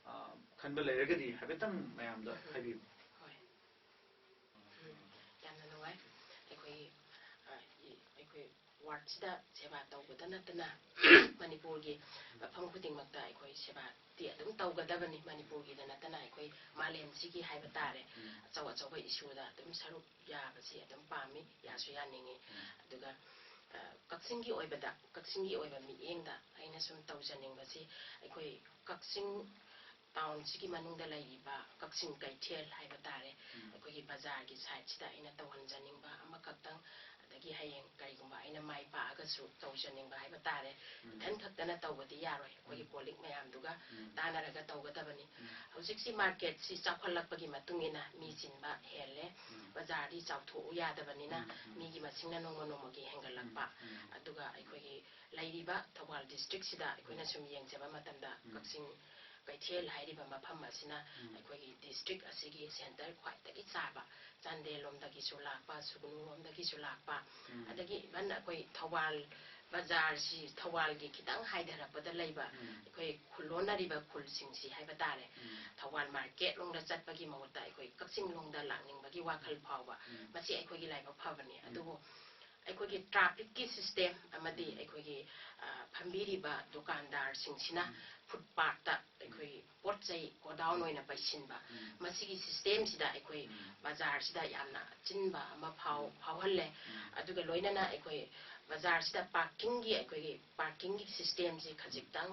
ꯑ, ꯈꯟꯕ ꯂꯩꯔꯒꯗꯤ ꯍꯥꯏꯐꯦꯠꯇꯪ ꯃꯌꯥꯝꯗ ꯍꯥꯏꯕꯤꯌꯨ꯫ ꯍꯣꯏ꯫ ꯎꯝ, ꯌꯥꯝꯅ ꯅꯨꯡꯉꯥꯏ꯫ ꯑꯩꯈꯣꯏꯒꯤ, ꯑ, ꯏ-, ꯑꯩꯈꯣꯏ ꯋꯥꯔꯗꯁꯤꯗ ꯁꯦꯕꯥ ꯇꯧꯕꯗ ꯅꯠꯇꯅ ꯃꯅꯤꯄꯨꯔꯒꯤ ꯃꯐꯝ ꯈꯨꯗꯤꯡꯃꯛꯇ ꯑꯩꯈꯣꯏ ꯁꯦꯕꯥꯗꯤ ꯑꯗꯨꯝ ꯇꯧꯒꯗꯕꯅꯤ꯫ ꯃꯅꯤꯄꯨꯔꯒꯤꯗ ꯅꯠꯇꯅ ꯑꯩꯈꯣꯏ ꯃꯥꯂꯦꯝꯁꯤꯒꯤ ꯍꯥꯏꯕ ꯇꯥꯔꯦ, ꯑꯆꯧ ꯑꯆꯧꯕ ꯏꯁꯨꯗ ꯑꯗꯨꯝ ꯁꯔꯨꯛ ꯌꯥꯕꯁꯤ ꯑꯗꯨꯝ ꯄꯥꯝꯃꯤ, ꯌꯥꯁꯨ ꯌꯥꯅꯤꯡꯉꯤ꯫ ꯑꯗꯨꯒ, ꯑ, ꯀꯛꯆꯤꯡꯒꯤ ꯑꯣꯏꯕꯗ, ꯀꯛꯆꯤꯡꯒꯤ ꯑꯣꯏꯕ ꯃꯤꯠꯌꯦꯡꯗ ꯑꯩꯅ ꯁꯨꯝ ꯇꯧꯖꯅꯤꯡꯕꯁꯤ, ꯑꯩꯈꯣꯏ ꯀꯛꯆꯤꯡ ꯇꯥꯎꯟꯁꯤꯒꯤ ꯃꯅꯨꯡꯗ ꯂꯩꯔꯤꯕ ꯀꯛꯆꯤꯡ ꯀꯩꯊꯦꯜ ꯍꯥꯏꯕ ꯇꯥꯔꯦ, ꯑꯩꯈꯣꯏꯒꯤ ꯕꯖꯥꯔꯒꯤ ꯁꯥꯏꯠꯁꯤꯗ ꯑꯩꯅ ꯇꯧꯍꯟꯖꯅꯤꯡꯕ ꯑꯃꯈꯛꯇꯪ, ꯑꯗꯒꯤ ꯍꯌꯦꯡ ꯀꯔꯤꯒꯨꯝꯕ ꯑꯩꯅ ꯃꯥꯏ ꯄꯥꯛꯑꯒꯁꯨ ꯇꯧꯖꯅꯤꯡꯕ ꯍꯥꯏꯕ ꯇꯥꯔꯦ꯫ ꯏꯊꯟ ꯈꯛꯇꯅ ꯇꯧꯕꯗꯤ ꯌꯥꯔꯣꯏ, ꯑꯩꯈꯣꯏꯒꯤ ꯀꯣꯂꯤꯛ ꯃꯌꯥꯝꯗꯨꯒ ꯇꯥꯟꯅꯔꯒ ꯇꯧꯒꯗꯕꯅꯤ꯫ ꯍꯧꯖꯤꯛꯁꯤ ꯃꯥꯔꯀꯦꯠꯁꯤ ꯆꯥꯎꯈꯠꯂꯛꯄꯒꯤ ꯃꯇꯨꯡ ꯏꯟꯅ ꯃꯤ ꯆꯤꯟꯕ ꯍꯦꯜꯂꯦ, ꯕꯖꯥꯔꯗꯤ ꯆꯥꯎꯊꯣꯛꯎ ꯌꯥꯗꯕꯅꯤꯅ ꯃꯤꯒꯤ ꯃꯁꯤꯡꯅ ꯅꯣꯡꯃ ꯅꯣꯡꯃꯒꯤ ꯍꯦꯟꯒꯠꯂꯛꯄ, ꯑꯗꯨꯒ ꯑꯩꯈꯣꯏꯒꯤ ꯂꯩꯔꯤꯕ ꯊꯧꯕꯥꯜ ꯗꯤꯁꯇ꯭ꯔꯤꯛꯁꯤꯗ ꯑꯩꯈꯣꯏꯅ ꯁꯨꯝ ꯌꯦꯡꯖꯕ ꯃꯇꯝꯗ ꯀꯛꯆꯤꯡ ꯀꯩꯊꯦꯜ ꯍꯥꯏꯔꯤꯕ ꯃꯐꯝ ꯑꯁꯤꯅ ꯑꯩꯈꯣꯏꯒꯤ ꯗꯤꯁꯇ꯭ꯔꯤꯛ ꯑꯁꯤꯒꯤ ꯁꯦꯟꯇꯔ ꯈ꯭ꯋꯥꯏꯗꯒꯤ ꯆꯥꯕ, ꯆꯥꯟꯗꯦꯜ ꯂꯣꯝꯗꯒꯤꯁꯨ ꯂꯥꯛꯄ, ꯁꯨꯒꯅꯨ ꯂꯣꯝꯗꯒꯤꯁꯨ ꯂꯥꯛꯄ, ꯑꯗꯒꯤ ꯏꯚꯟ ꯑꯩꯈꯣꯏ ꯊꯧꯕꯥꯜ ꯕꯖꯥꯔꯁꯤ, ꯊꯧꯕꯥꯜꯒꯤ ꯈꯤꯇꯪ ꯍꯥꯏꯊꯔꯛꯄꯗ ꯂꯩꯕ ꯑꯩꯈꯣꯏ ꯈꯨꯜꯂꯣꯟꯅꯔꯤꯕ ꯈꯨꯜꯁꯤꯡꯁꯤ ꯍꯥꯏꯕ ꯇꯥꯔꯦ, ꯊꯧꯕꯥꯜ ꯃꯥꯔꯀꯦꯠ ꯂꯣꯝꯗ ꯆꯠꯄꯒꯤ ꯃꯍꯨꯠꯇ ꯑꯩꯈꯣꯏ ꯀꯛꯆꯤꯡ ꯂꯣꯝꯗ ꯂꯥꯛꯅꯤꯡꯕꯒꯤ ꯋꯥꯈꯜ ꯐꯥꯎꯕ, ꯃꯁꯤ ꯑꯩꯈꯣꯏꯒꯤ ꯂꯥꯏꯕꯛ ꯐꯕꯅꯤ꯫ ꯑꯗꯨꯕꯨ ꯑꯩꯈꯣꯏꯒꯤ ꯇ꯭ꯔꯥꯐꯤꯛꯀꯤ ꯁꯤꯁꯇꯦꯝ ꯑꯃꯗꯤ ꯑꯩꯈꯣꯏꯒꯤ, ꯑ, ꯐꯝꯕꯤꯔꯤꯕ ꯗꯨꯀꯥꯟꯗꯥꯔꯁꯤꯡꯁꯤꯅ ꯐꯨꯠꯄꯥꯠꯇ ꯑꯩꯈꯣꯏ ꯄꯣꯠ ꯆꯩ ꯒꯣꯗꯥꯎꯟ ꯑꯣꯏꯅ ꯄꯩꯁꯤꯟꯕ, ꯃꯁꯤꯒꯤ ꯁꯤꯁꯇꯦꯝꯁꯤꯗ ꯑꯩꯈꯣꯏ ꯕꯖꯥꯔꯁꯤꯗ ꯌꯥꯝꯅ ꯑꯆꯤꯟꯕ ꯑꯃ ꯐꯥꯎ-, ꯐꯥꯎꯍꯜꯂꯦ꯫ ꯑꯗꯨꯒ ꯂꯣꯏꯅꯅ ꯑꯩꯈꯣꯏ ꯕꯖꯥꯔꯁꯤꯗ ꯄꯥꯔꯀꯤꯡꯒꯤ, ꯑꯩꯈꯣꯏꯒꯤ ꯄꯥꯔꯀꯤꯡꯒꯤ ꯁꯤꯁꯇꯦꯝꯁꯤ ꯈꯖꯤꯛꯇꯪ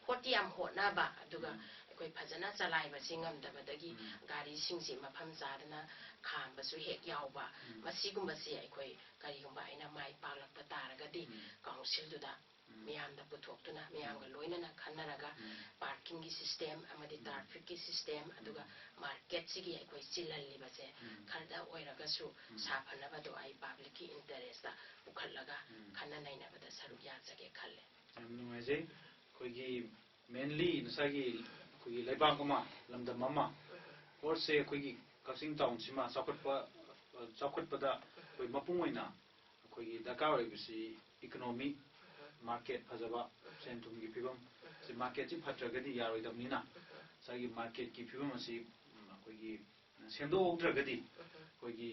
ꯍꯣꯠꯇꯤ ꯌꯥꯝ ꯍꯣꯠꯅꯕ, ꯑꯗꯨꯒ ꯑꯩꯈꯣꯏ ꯐꯖꯅ ꯆꯂꯥꯏꯕꯁꯤ ꯉꯝꯗꯕꯗꯒꯤ ꯎꯝ꯫ ꯒꯥꯔꯤꯁꯤꯡꯁꯤ ꯃꯐꯝ ꯆꯥꯗꯅ ꯈꯥꯝꯕꯁꯨ ꯍꯦꯛ ꯌꯥꯎꯕ꯫ ꯎꯝ꯫ ꯃꯁꯤꯒꯨꯝꯕꯁꯤ ꯑꯩꯈꯣꯏ ꯀꯔꯤꯒꯨꯝꯕ ꯑꯩꯅ ꯃꯥꯏ ꯄꯥꯛꯂꯛꯄ ꯇꯥꯔꯒꯗꯤ ꯎꯝ꯫ ꯀꯥꯎꯟꯁꯤꯜꯗꯨꯗ ꯎꯝ꯫ ꯃꯤꯌꯥꯝꯗ ꯄꯨꯊꯣꯛꯇꯨꯅ ꯃꯤꯌꯥꯝꯒ ꯎꯝ꯫ ꯂꯣꯏꯅꯅ ꯈꯟꯅꯔꯒ ꯎꯝ꯫ ꯄꯥꯔꯀꯤꯡꯒꯤ ꯁꯤꯁꯇꯦꯝ ꯑꯃꯗꯤ ꯎꯝ꯫ ꯇ꯭ꯔꯥꯐꯤꯛꯀꯤ ꯁꯤꯁꯇꯦꯝ ꯑꯗꯨꯒ ꯎꯝ꯫ ꯃꯥꯔꯀꯦꯠꯁꯤꯒꯤ ꯑꯩꯈꯣꯏ ꯆꯤꯜꯍꯜꯂꯤꯕꯁꯦ ꯎꯝ꯫ ꯈꯔꯗ ꯑꯣꯏꯔꯒꯁꯨ ꯎꯝ꯫ ꯁꯥꯐꯅꯕꯗꯣ ꯑꯩ ꯄꯥꯕ꯭ꯂꯤꯛꯀꯤ ꯏꯟꯇꯔꯦꯁꯇ ꯄꯨꯈꯠꯂꯒ ꯎꯝ꯫ ꯈꯟꯅ ꯅꯩꯅꯕꯗ ꯁꯔꯨꯛ ꯌꯥꯖꯒꯦ ꯈꯜꯂꯦ꯫ ꯌꯥꯝ ꯅꯨꯡꯉꯥꯏꯖꯩ꯫ ꯑꯩꯈꯣꯏꯒꯤ mainly ꯉꯁꯥꯏꯒꯤ ꯑꯩꯈꯣꯏꯒꯤ ꯂꯩꯕꯥꯛ ꯑꯃ, ꯂꯝꯗꯝ ꯑꯃ, ꯎꯝ꯫ ꯑꯣꯔꯁꯦ ꯑꯩꯈꯣꯏꯒꯤ ꯀꯛꯆꯤꯡ ꯇꯥꯎꯟꯁꯤꯃ ꯆꯥꯎꯈꯠꯄ, ꯆꯥꯎꯈꯠꯄꯗ ꯑꯩꯈꯣꯏ ꯃꯄꯨꯡ ꯑꯣꯏꯅ ꯑꯩꯈꯣꯏꯒꯤ ꯗꯔꯀꯥꯔ ꯑꯣꯏꯕꯁꯤ ꯏꯀꯣꯅꯣꯃꯤ, ꯎꯝ꯫ ꯃꯥꯔꯀꯦꯠ ꯐꯖꯕ, ꯎꯝ꯫ ꯁꯦꯟ ꯊꯨꯝꯒꯤ ꯐꯤꯕꯝ, ꯎꯝ꯫ ꯁꯤ ꯃꯥꯔꯀꯦꯠꯁꯤ ꯐꯠꯇ꯭ꯔꯒꯗꯤ ꯌꯥꯔꯣꯏꯗꯕꯅꯤꯅ ꯎꯝ꯫ ꯉꯁꯥꯏꯒꯤ ꯃꯥꯔꯀꯦꯠꯀꯤ ꯐꯤꯕꯝ ꯑꯁꯤ, ꯎꯝ, ꯑꯩꯈꯣꯏꯒꯤ ꯁꯦꯝꯗꯣꯛꯍꯧꯗ꯭ꯔꯒꯗꯤ ꯎꯝ꯫ ꯑꯩꯈꯣꯏꯒꯤ,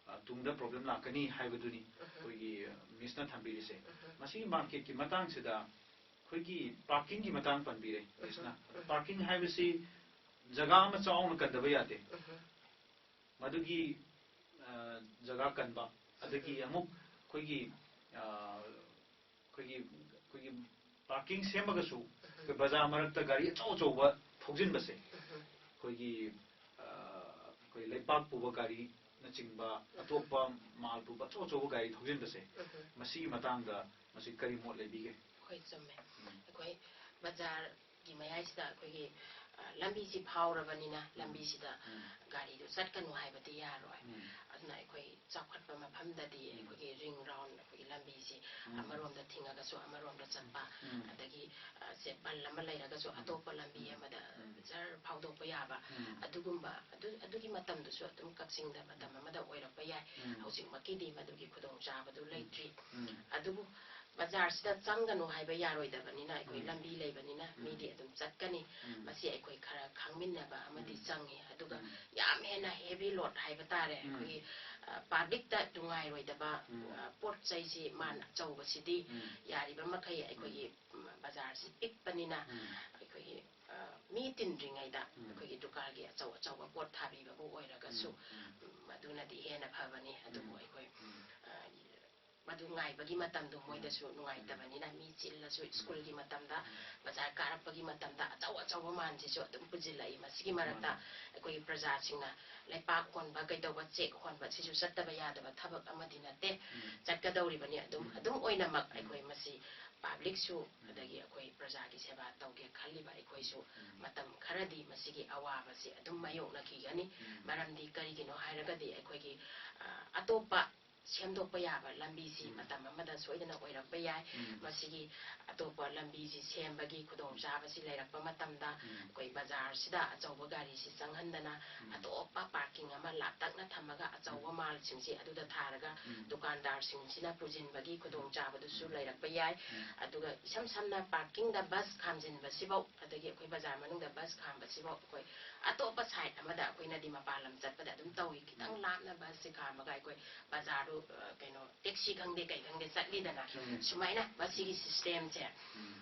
ꯑ, ꯇꯨꯡꯗ ꯄ꯭ꯔꯣꯕ꯭ꯂꯦꯝ ꯂꯥꯛꯀꯅꯤ ꯍꯥꯏꯕꯗꯨꯅꯤ ꯎꯝ꯫ ꯑꯩꯈꯣꯏꯒꯤ, ꯑ, ꯃꯤꯁꯅ ꯊꯝꯕꯤꯔꯤꯁꯦ꯫ ꯎꯝ꯫ ꯃꯁꯤꯒꯤ ꯃꯥꯔꯀꯦꯠꯀꯤ ꯃꯇꯥꯡꯁꯤꯗ ꯑꯩꯈꯣꯏꯒꯤ ꯄꯥꯔꯀꯤꯡꯒꯤ ꯃꯇꯥꯡ ꯄꯟꯕꯤꯔꯦ ꯃꯤꯁꯅ꯫ ꯎꯝ꯫ ꯄꯥꯔꯀꯤꯡ ꯍꯥꯏꯕꯁꯤ ꯖꯒꯥ ꯑꯃ ꯆꯥꯎꯅ ꯀꯟꯗꯕ ꯌꯥꯗꯦ꯫ ꯎꯝ꯫ ꯃꯗꯨꯒꯤ, ꯑ, ꯖꯒꯥ ꯀꯟꯕ, ꯑꯗꯒꯤ ꯎꯝ꯫ ꯑꯃꯨꯛ ꯑꯩꯈꯣꯏꯒꯤ, ꯑ, ꯑꯩꯈꯣꯏꯒꯤ, ꯑꯩꯈꯣꯏꯒꯤ ꯄꯥꯔꯀꯤꯡ ꯁꯦꯝꯃꯒꯁꯨ ꯑꯩꯈꯣꯏ ꯕꯖꯥꯔ ꯃꯔꯛꯇ ꯒꯥꯔꯤ ꯑꯆꯧ ꯑꯆꯧꯕ ꯊꯧꯖꯤꯟꯕꯁꯦ, ꯎꯝ꯫ ꯑꯩꯈꯣꯏꯒꯤ, ꯑ, ꯑꯩꯈꯣꯏ ꯂꯩꯄꯥꯛ ꯄꯨꯕ ꯒꯥꯔꯤꯅꯆꯤꯡꯕ, ꯎꯝ꯫ ꯑꯇꯣꯞꯄ ꯃꯥꯜ ꯄꯨꯕ ꯑꯆꯧ ꯑꯆꯧꯕ ꯒꯥꯔꯤ ꯊꯧꯖꯤꯟꯕꯁꯦ, ꯎꯝ꯫ ꯃꯁꯤꯒꯤ ꯃꯇꯥꯡꯗ ꯃꯁꯤ ꯀꯔꯤ ꯃꯣꯠ ꯂꯩꯕꯤꯒꯦ? ꯍꯣꯏ, ꯆꯨꯝꯃꯦ꯫ ꯎꯝ꯫ ꯑꯩꯈꯣꯏ ꯕꯖꯥꯔꯒꯤ ꯃꯌꯥꯏꯁꯤꯗ ꯑꯩꯈꯣꯏꯒꯤ, ꯑ, ꯂꯝꯕꯤꯁꯤ ꯐꯥꯎꯔꯕꯅꯤꯅ ꯎꯝ꯫ ꯂꯝꯕꯤꯁꯤꯗ ꯎꯝ꯫ ꯒꯥꯔꯤꯗꯨ ꯆꯠꯀꯅꯨ ꯍꯥꯏꯕꯗꯤ ꯌꯥꯔꯣꯏ꯫ ꯎꯝ꯫ ꯑꯗꯨꯅ ꯑꯩꯈꯣꯏ ꯆꯥꯎꯈꯠꯄ ꯃꯐꯝꯗꯗꯤ ꯎꯝ꯫ ꯑꯩꯈꯣꯏꯒꯤ ring round, ꯑꯩꯈꯣꯏꯒꯤ ꯂꯝꯕꯤꯁꯤ ꯎꯝ꯫ ꯑꯃꯔꯣꯝꯗ ꯊꯤꯡꯉꯒꯁꯨ ꯑꯃꯔꯣꯝꯗ ꯆꯠꯄ, ꯎꯝ꯫ ꯑꯗꯒꯤ, ꯑ, ꯁꯦ ꯕꯜ ꯑꯃ ꯂꯩꯔꯒꯁꯨ ꯎꯝ꯫ ꯑꯇꯣꯞꯄ ꯂꯝꯕꯤ ꯎꯝ꯫ ꯑꯃꯗ ꯎꯝ꯫ ꯖꯔ ꯐꯥꯎꯗꯣꯛꯄ ꯌꯥꯕ, ꯎꯝ꯫ ꯑꯗꯨꯒꯨꯝꯕ, ꯑꯗꯨ, ꯑꯗꯨꯒꯤ ꯃꯇꯝꯗꯨꯁꯨ ꯑꯗꯨꯝ ꯀꯛꯆꯤꯡꯗ ꯃꯇꯝ ꯑꯃꯗ ꯑꯣꯏꯔꯛꯄ ꯌꯥꯏ꯫ ꯎꯝ꯫ ꯍꯧꯖꯤꯛꯃꯛꯀꯤꯗꯤ ꯃꯗꯨꯒꯤ ꯈꯨꯗꯣꯡꯆꯥꯕꯗꯨ ꯎꯝ꯫ ꯂꯩꯇ꯭ꯔꯤ꯫ ꯎꯝ꯫ ꯑꯗꯨꯕꯨ ꯕꯖꯥꯔꯁꯤꯗ ꯆꯪꯒꯅꯨ ꯍꯥꯏꯕ ꯌꯥꯔꯣꯏꯗꯕꯅꯤꯅ ꯑꯩꯈꯣꯏ ꯎꯝ꯫ ꯂꯝꯕꯤ ꯂꯩꯕꯅꯤꯅ ꯎꯝ꯫ ꯃꯤꯗꯤ ꯑꯗꯨꯝ ꯆꯠꯀꯅꯤ꯫ ꯎꯝ꯫ ꯃꯁꯤ ꯑꯩꯈꯣꯏ ꯈꯔ ꯈꯪꯃꯤꯟꯅꯕ ꯑꯃꯗꯤ ꯎꯝ꯫ ꯆꯪꯉꯤ꯫ ꯑꯗꯨꯒ ꯎꯝ꯫ ꯌꯥꯝ ꯍꯦꯟꯅ heavy load ꯍꯥꯏꯕ ꯇꯥꯔꯦ, ꯎꯝ꯫ ꯑꯩꯈꯣꯏꯒꯤ, ꯑ, ꯄꯥꯕ꯭ꯂꯤꯛꯇ ꯅꯨꯡꯉꯥꯏꯔꯣꯏꯗꯕ, ꯎꯝ꯫ ꯑ, ꯄꯣꯠ ꯆꯩꯁꯤ ꯃꯥꯟ ꯎꯝ꯫ ꯑꯆꯧꯕꯁꯤꯗꯤ ꯎꯝ꯫ ꯌꯥꯔꯤꯕ ꯃꯈꯩ ꯑꯩꯈꯣꯏꯒꯤ, ꯎꯝ꯫ ꯎꯝ, ꯕꯖꯥꯔꯁꯤ ꯄꯤꯛꯄꯅꯤꯅ ꯎꯝ꯫ ꯑꯩꯈꯣꯏꯒꯤ, ꯑ, ꯃꯤ ꯇꯤꯟꯗ꯭ꯔꯤꯉꯩꯗ ꯎꯝ꯫ ꯑꯩꯈꯣꯏꯒꯤ ꯗꯨꯀꯥꯟꯒꯤ ꯑꯆꯧ ꯑꯆꯧꯕ ꯄꯣꯠ ꯊꯥꯕꯤꯕꯕꯨ ꯑꯣꯏꯔꯒꯁꯨ, ꯎꯝ꯫ ꯎꯝ꯫ ꯎꯝ, ꯃꯗꯨꯅꯗꯤ ꯍꯦꯟꯅ ꯐꯕꯅꯤ꯫ ꯑꯗꯨꯕꯨ ꯎꯝ꯫ ꯑꯩꯈꯣꯏ, ꯎꯝ꯫ ꯑ, ꯑꯗꯨ ꯉꯥꯏꯕꯒꯤ ꯃꯇꯝꯗꯣ ꯃꯣꯏꯗꯁꯨ ꯅꯨꯡꯉꯥꯏꯇꯕꯅꯤꯅ, ꯃꯤ ꯆꯤꯜꯂꯁꯨ ꯁ꯭ꯀꯨꯜꯒꯤ ꯃꯇꯝꯗ, ꯕꯖꯥꯔ ꯀꯥꯔꯛꯄꯒꯤ ꯃꯇꯝꯗ ꯑꯆꯧ ꯑꯆꯧꯕ ꯃꯥꯟꯁꯤꯁꯨ ꯑꯗꯨꯝ ꯄꯨꯁꯤꯜꯂꯛꯏ꯫ ꯃꯁꯤꯒꯤ ꯃꯔꯛꯇ ꯑꯩꯈꯣꯏꯒꯤ ꯄ꯭ꯔꯖꯥꯁꯤꯡꯅ ꯂꯩꯄꯥꯛ ꯍꯣꯟꯕ, ꯀꯩꯗꯧꯕ, ꯆꯦꯛ ꯍꯣꯟꯕ, ꯁꯤꯁꯨ ꯆꯠꯇꯕ ꯌꯥꯗꯕ ꯊꯕꯛ ꯑꯃꯗꯤ ꯅꯠꯇꯦ꯫ ꯆꯠꯀꯗꯧꯔꯤꯕꯅꯤ꯫ ꯑꯗꯨꯝ, ꯑꯗꯨꯝ ꯑꯣꯏꯅꯃꯛ ꯑꯩꯈꯣꯏ ꯃꯁꯤ ꯄꯥꯕ꯭ꯂꯤꯛꯁꯨ, ꯑꯗꯒꯤ ꯑꯩꯈꯣꯏ ꯄ꯭ꯔꯖꯥꯒꯤ ꯁꯦꯕꯥ ꯇꯧꯒꯦ ꯈꯜꯂꯤꯕ ꯑꯩꯈꯣꯏꯁꯨ ꯃꯇꯝ ꯈꯔꯗꯤ ꯃꯁꯤꯒꯤ ꯑꯋꯥꯕꯁꯤ ꯑꯗꯨꯝ ꯃꯥꯌꯣꯛꯅꯈꯤꯒꯅꯤ꯫ ꯃꯔꯝꯗꯤ ꯀꯔꯤꯒꯤꯅꯣ ꯍꯥꯏꯔꯒꯗꯤ ꯑꯩꯈꯣꯏꯒꯤ, ꯑ, ꯑꯇꯣꯞꯄ ꯁꯦꯝꯗꯣꯛꯄ ꯌꯥꯕ ꯂꯝꯕꯤꯁꯤ ꯃꯇꯝ ꯑꯃꯗ ꯁꯣꯏꯗꯅ ꯑꯣꯏꯔꯛꯄ ꯌꯥꯏ꯫ ꯃꯁꯤꯒꯤ ꯑꯇꯣꯞꯄ ꯂꯝꯕꯤꯁꯤ ꯁꯦꯝꯕꯒꯤ ꯈꯨꯗꯣꯡꯆꯥꯕꯁꯤ ꯂꯩꯔꯛꯄ ꯃꯇꯝꯗ ꯑꯩꯈꯣꯏ ꯕꯖꯥꯔꯁꯤꯗ ꯑꯆꯧꯕ ꯒꯥꯔꯤꯁꯤ ꯆꯪꯍꯟꯗꯅ ꯑꯇꯣꯞꯄ ꯄꯥꯔꯀꯤꯡ ꯑꯃ ꯂꯥꯞꯇꯛꯅ ꯊꯝꯃꯒ ꯑꯆꯧꯕ ꯃꯥꯜꯁꯤꯡꯁꯤ ꯑꯗꯨꯗ ꯊꯥꯔꯒ ꯗꯨꯀꯥꯟꯗꯥꯔꯁꯤꯡꯁꯤꯅ ꯄꯨꯁꯤꯟꯕꯒꯤ ꯈꯨꯗꯣꯡꯆꯥꯕꯗꯨꯁꯨ ꯂꯩꯔꯛꯄ ꯌꯥꯏ꯫ ꯑꯗꯨꯒ ꯏꯁꯝ ꯁꯝꯅ ꯄꯥꯔꯀꯤꯡꯗ ꯕꯁ ꯈꯥꯝꯖꯤꯟꯕꯁꯤꯐꯧ, ꯑꯗꯒꯤ ꯑꯩꯈꯣꯏ ꯕꯖꯥꯔ ꯃꯅꯨꯡꯗ ꯕꯁ ꯈꯥꯝꯕꯁꯤꯐꯧ ꯑꯩꯈꯣꯏ ꯑꯇꯣꯞꯄ ꯁꯥꯏꯠ ꯑꯃꯗ ꯑꯩꯈꯣꯏꯅꯗꯤ ꯃꯄꯥꯟ ꯂꯝ ꯆꯠꯄꯗ ꯑꯗꯨꯝ ꯇꯧꯏ꯫ ꯈꯤꯇꯪ ꯂꯥꯞꯅ ꯕꯁꯁꯦ ꯈꯥꯝꯃꯒ ꯑꯩꯈꯣꯏ ꯕꯖꯥꯔꯗꯨ, ꯑ, ꯀꯩꯅꯣ, ꯇꯦꯛꯁꯤ ꯈꯪꯗꯦ, ꯀꯩ ꯈꯪꯗꯦ, ꯆꯠꯂꯤꯗꯅ꯫ ꯁꯨꯃꯥꯏꯅ ꯃꯁꯤꯒꯤ ꯁꯤꯁꯇꯦꯝꯁꯦ,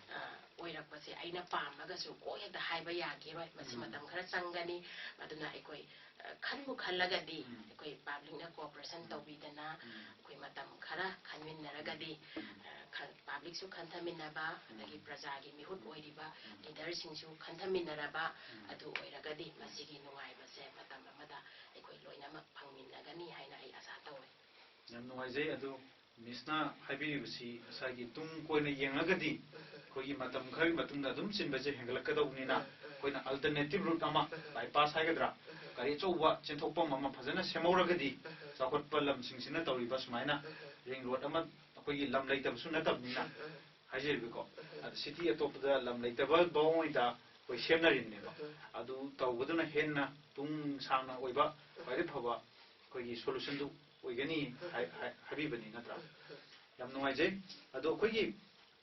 ꯑ, ꯑꯣꯏꯔꯛꯄꯁꯦ ꯑꯩꯅ ꯄꯥꯝꯃꯒꯁꯨ ꯀꯣꯛ ꯍꯦꯛꯇ ꯍꯥꯏꯕ ꯌꯥꯈꯤꯔꯣꯏ꯫ ꯃꯁꯤ ꯃꯇꯝ ꯈꯔ ꯆꯪꯒꯅꯤ꯫ ꯑꯗꯨꯅ ꯑꯩꯈꯣꯏ, ꯑ, ꯈꯟꯕꯨ ꯈꯜꯂꯒꯗꯤ ꯑꯩꯈꯣꯏ ꯄꯥꯕ꯭ꯂꯤꯛꯅ ꯀꯣꯑꯣꯄꯔꯦꯁꯟ ꯇꯧꯕꯤꯗꯅ ꯑꯩꯈꯣꯏ ꯃꯇꯝ ꯈꯔ ꯈꯟꯃꯤꯟꯅꯔꯒꯗꯤ, ꯑ, ꯈ-, ꯄꯥꯕ꯭ꯂꯤꯛꯁꯨ ꯈꯟꯊꯃꯤꯟꯅꯕ, ꯑꯗꯒꯤ ꯄ꯭ꯔꯖꯥꯒꯤ ꯃꯤꯍꯨꯠ ꯑꯣꯏꯔꯤꯕ ꯂꯤꯗꯔꯁꯤꯡꯁꯨ ꯈꯟꯊꯃꯤꯟꯅꯔꯕ, ꯑꯗꯨ ꯑꯣꯏꯔꯒꯗꯤ ꯃꯁꯤꯒꯤ ꯅꯨꯡꯉꯥꯏꯕꯁꯦ ꯃꯇꯝ ꯑꯃꯗ ꯑꯩꯈꯣꯏ ꯂꯣꯏꯅꯃꯛ ꯐꯪꯃꯤꯟꯅꯒꯅꯤ ꯍꯥꯏꯅ ꯑꯩ ꯑꯥꯁꯥ ꯇꯧꯏ꯫ ꯌꯥꯝ ꯅꯨꯡꯉꯥꯏꯖꯩ꯫ ꯑꯗꯨ ꯃꯤꯁꯅ ꯍꯥꯏꯕꯤꯔꯤꯕꯁꯤ ꯉꯁꯥꯏꯒꯤ ꯇꯨꯡ ꯀꯣꯏꯅ ꯌꯦꯡꯉꯒꯗꯤ ꯑꯩꯈꯣꯏꯒꯤ ꯃꯇꯝ ꯈꯔꯒꯤ ꯃꯇꯨꯡꯗ ꯑꯗꯨꯝ ꯆꯤꯟꯕꯁꯦ ꯍꯦꯟꯒꯠꯂꯛꯀꯗꯧꯕꯅꯤꯅ, ꯑꯩꯈꯣꯏꯅ ꯑꯜꯇꯔꯅꯦꯇꯤꯞ ꯔꯨꯠ ꯑꯃ, ꯕꯥꯏꯄꯥꯁ ꯍꯥꯏꯒꯗ꯭ꯔꯥ, ꯒꯥꯔꯤ ꯑꯆꯧꯕ ꯆꯦꯟꯊꯣꯛꯐꯝ ꯑꯃ ꯐꯖꯅ ꯁꯦꯝꯍꯧꯔꯒꯗꯤ, ꯆꯥꯎꯈꯠꯄ ꯂꯝꯁꯤꯡꯁꯤꯅ ꯇꯧꯔꯤꯕ ꯁꯨꯃꯥꯏꯅ ꯔꯤꯡ ꯔꯣꯗ ꯑꯃ ꯑꯩꯈꯣꯏꯒꯤ ꯂꯝ ꯂꯩꯇꯕꯁꯨ ꯅꯠꯇꯕꯅꯤꯅ, ꯍꯥꯏꯖꯔꯤꯕꯀꯣ, ꯑꯗ ꯁꯤꯇꯤ ꯑꯇꯣꯞꯄꯗ ꯂꯝ ꯂꯩꯇꯕ ꯃꯑꯣꯡꯗ ꯑꯩꯈꯣꯏ ꯁꯦꯝꯅꯔꯤꯕꯅꯦꯕ꯫ ꯑꯗꯨ ꯇꯧꯕꯗꯨꯅ ꯍꯦꯟꯅ ꯇꯨꯡ ꯁꯥꯡꯅ ꯑꯣꯏꯕ ꯈ꯭ꯋꯥꯏꯗꯒꯤ ꯐꯕ ꯑꯩꯈꯣꯏꯒꯤ ꯁꯣꯂꯨꯁꯟꯗꯨ ꯑꯣꯏꯒꯅꯤ ꯍꯥꯏ-, ꯍꯥꯏ-, ꯍꯥꯏꯕꯤꯕꯅꯤ ꯅꯠꯇ꯭ꯔꯥ? ꯌꯥꯝ ꯅꯨꯡꯉꯥꯏꯖꯩ꯫ ꯑꯗꯣ ꯑꯩꯈꯣꯏꯒꯤ,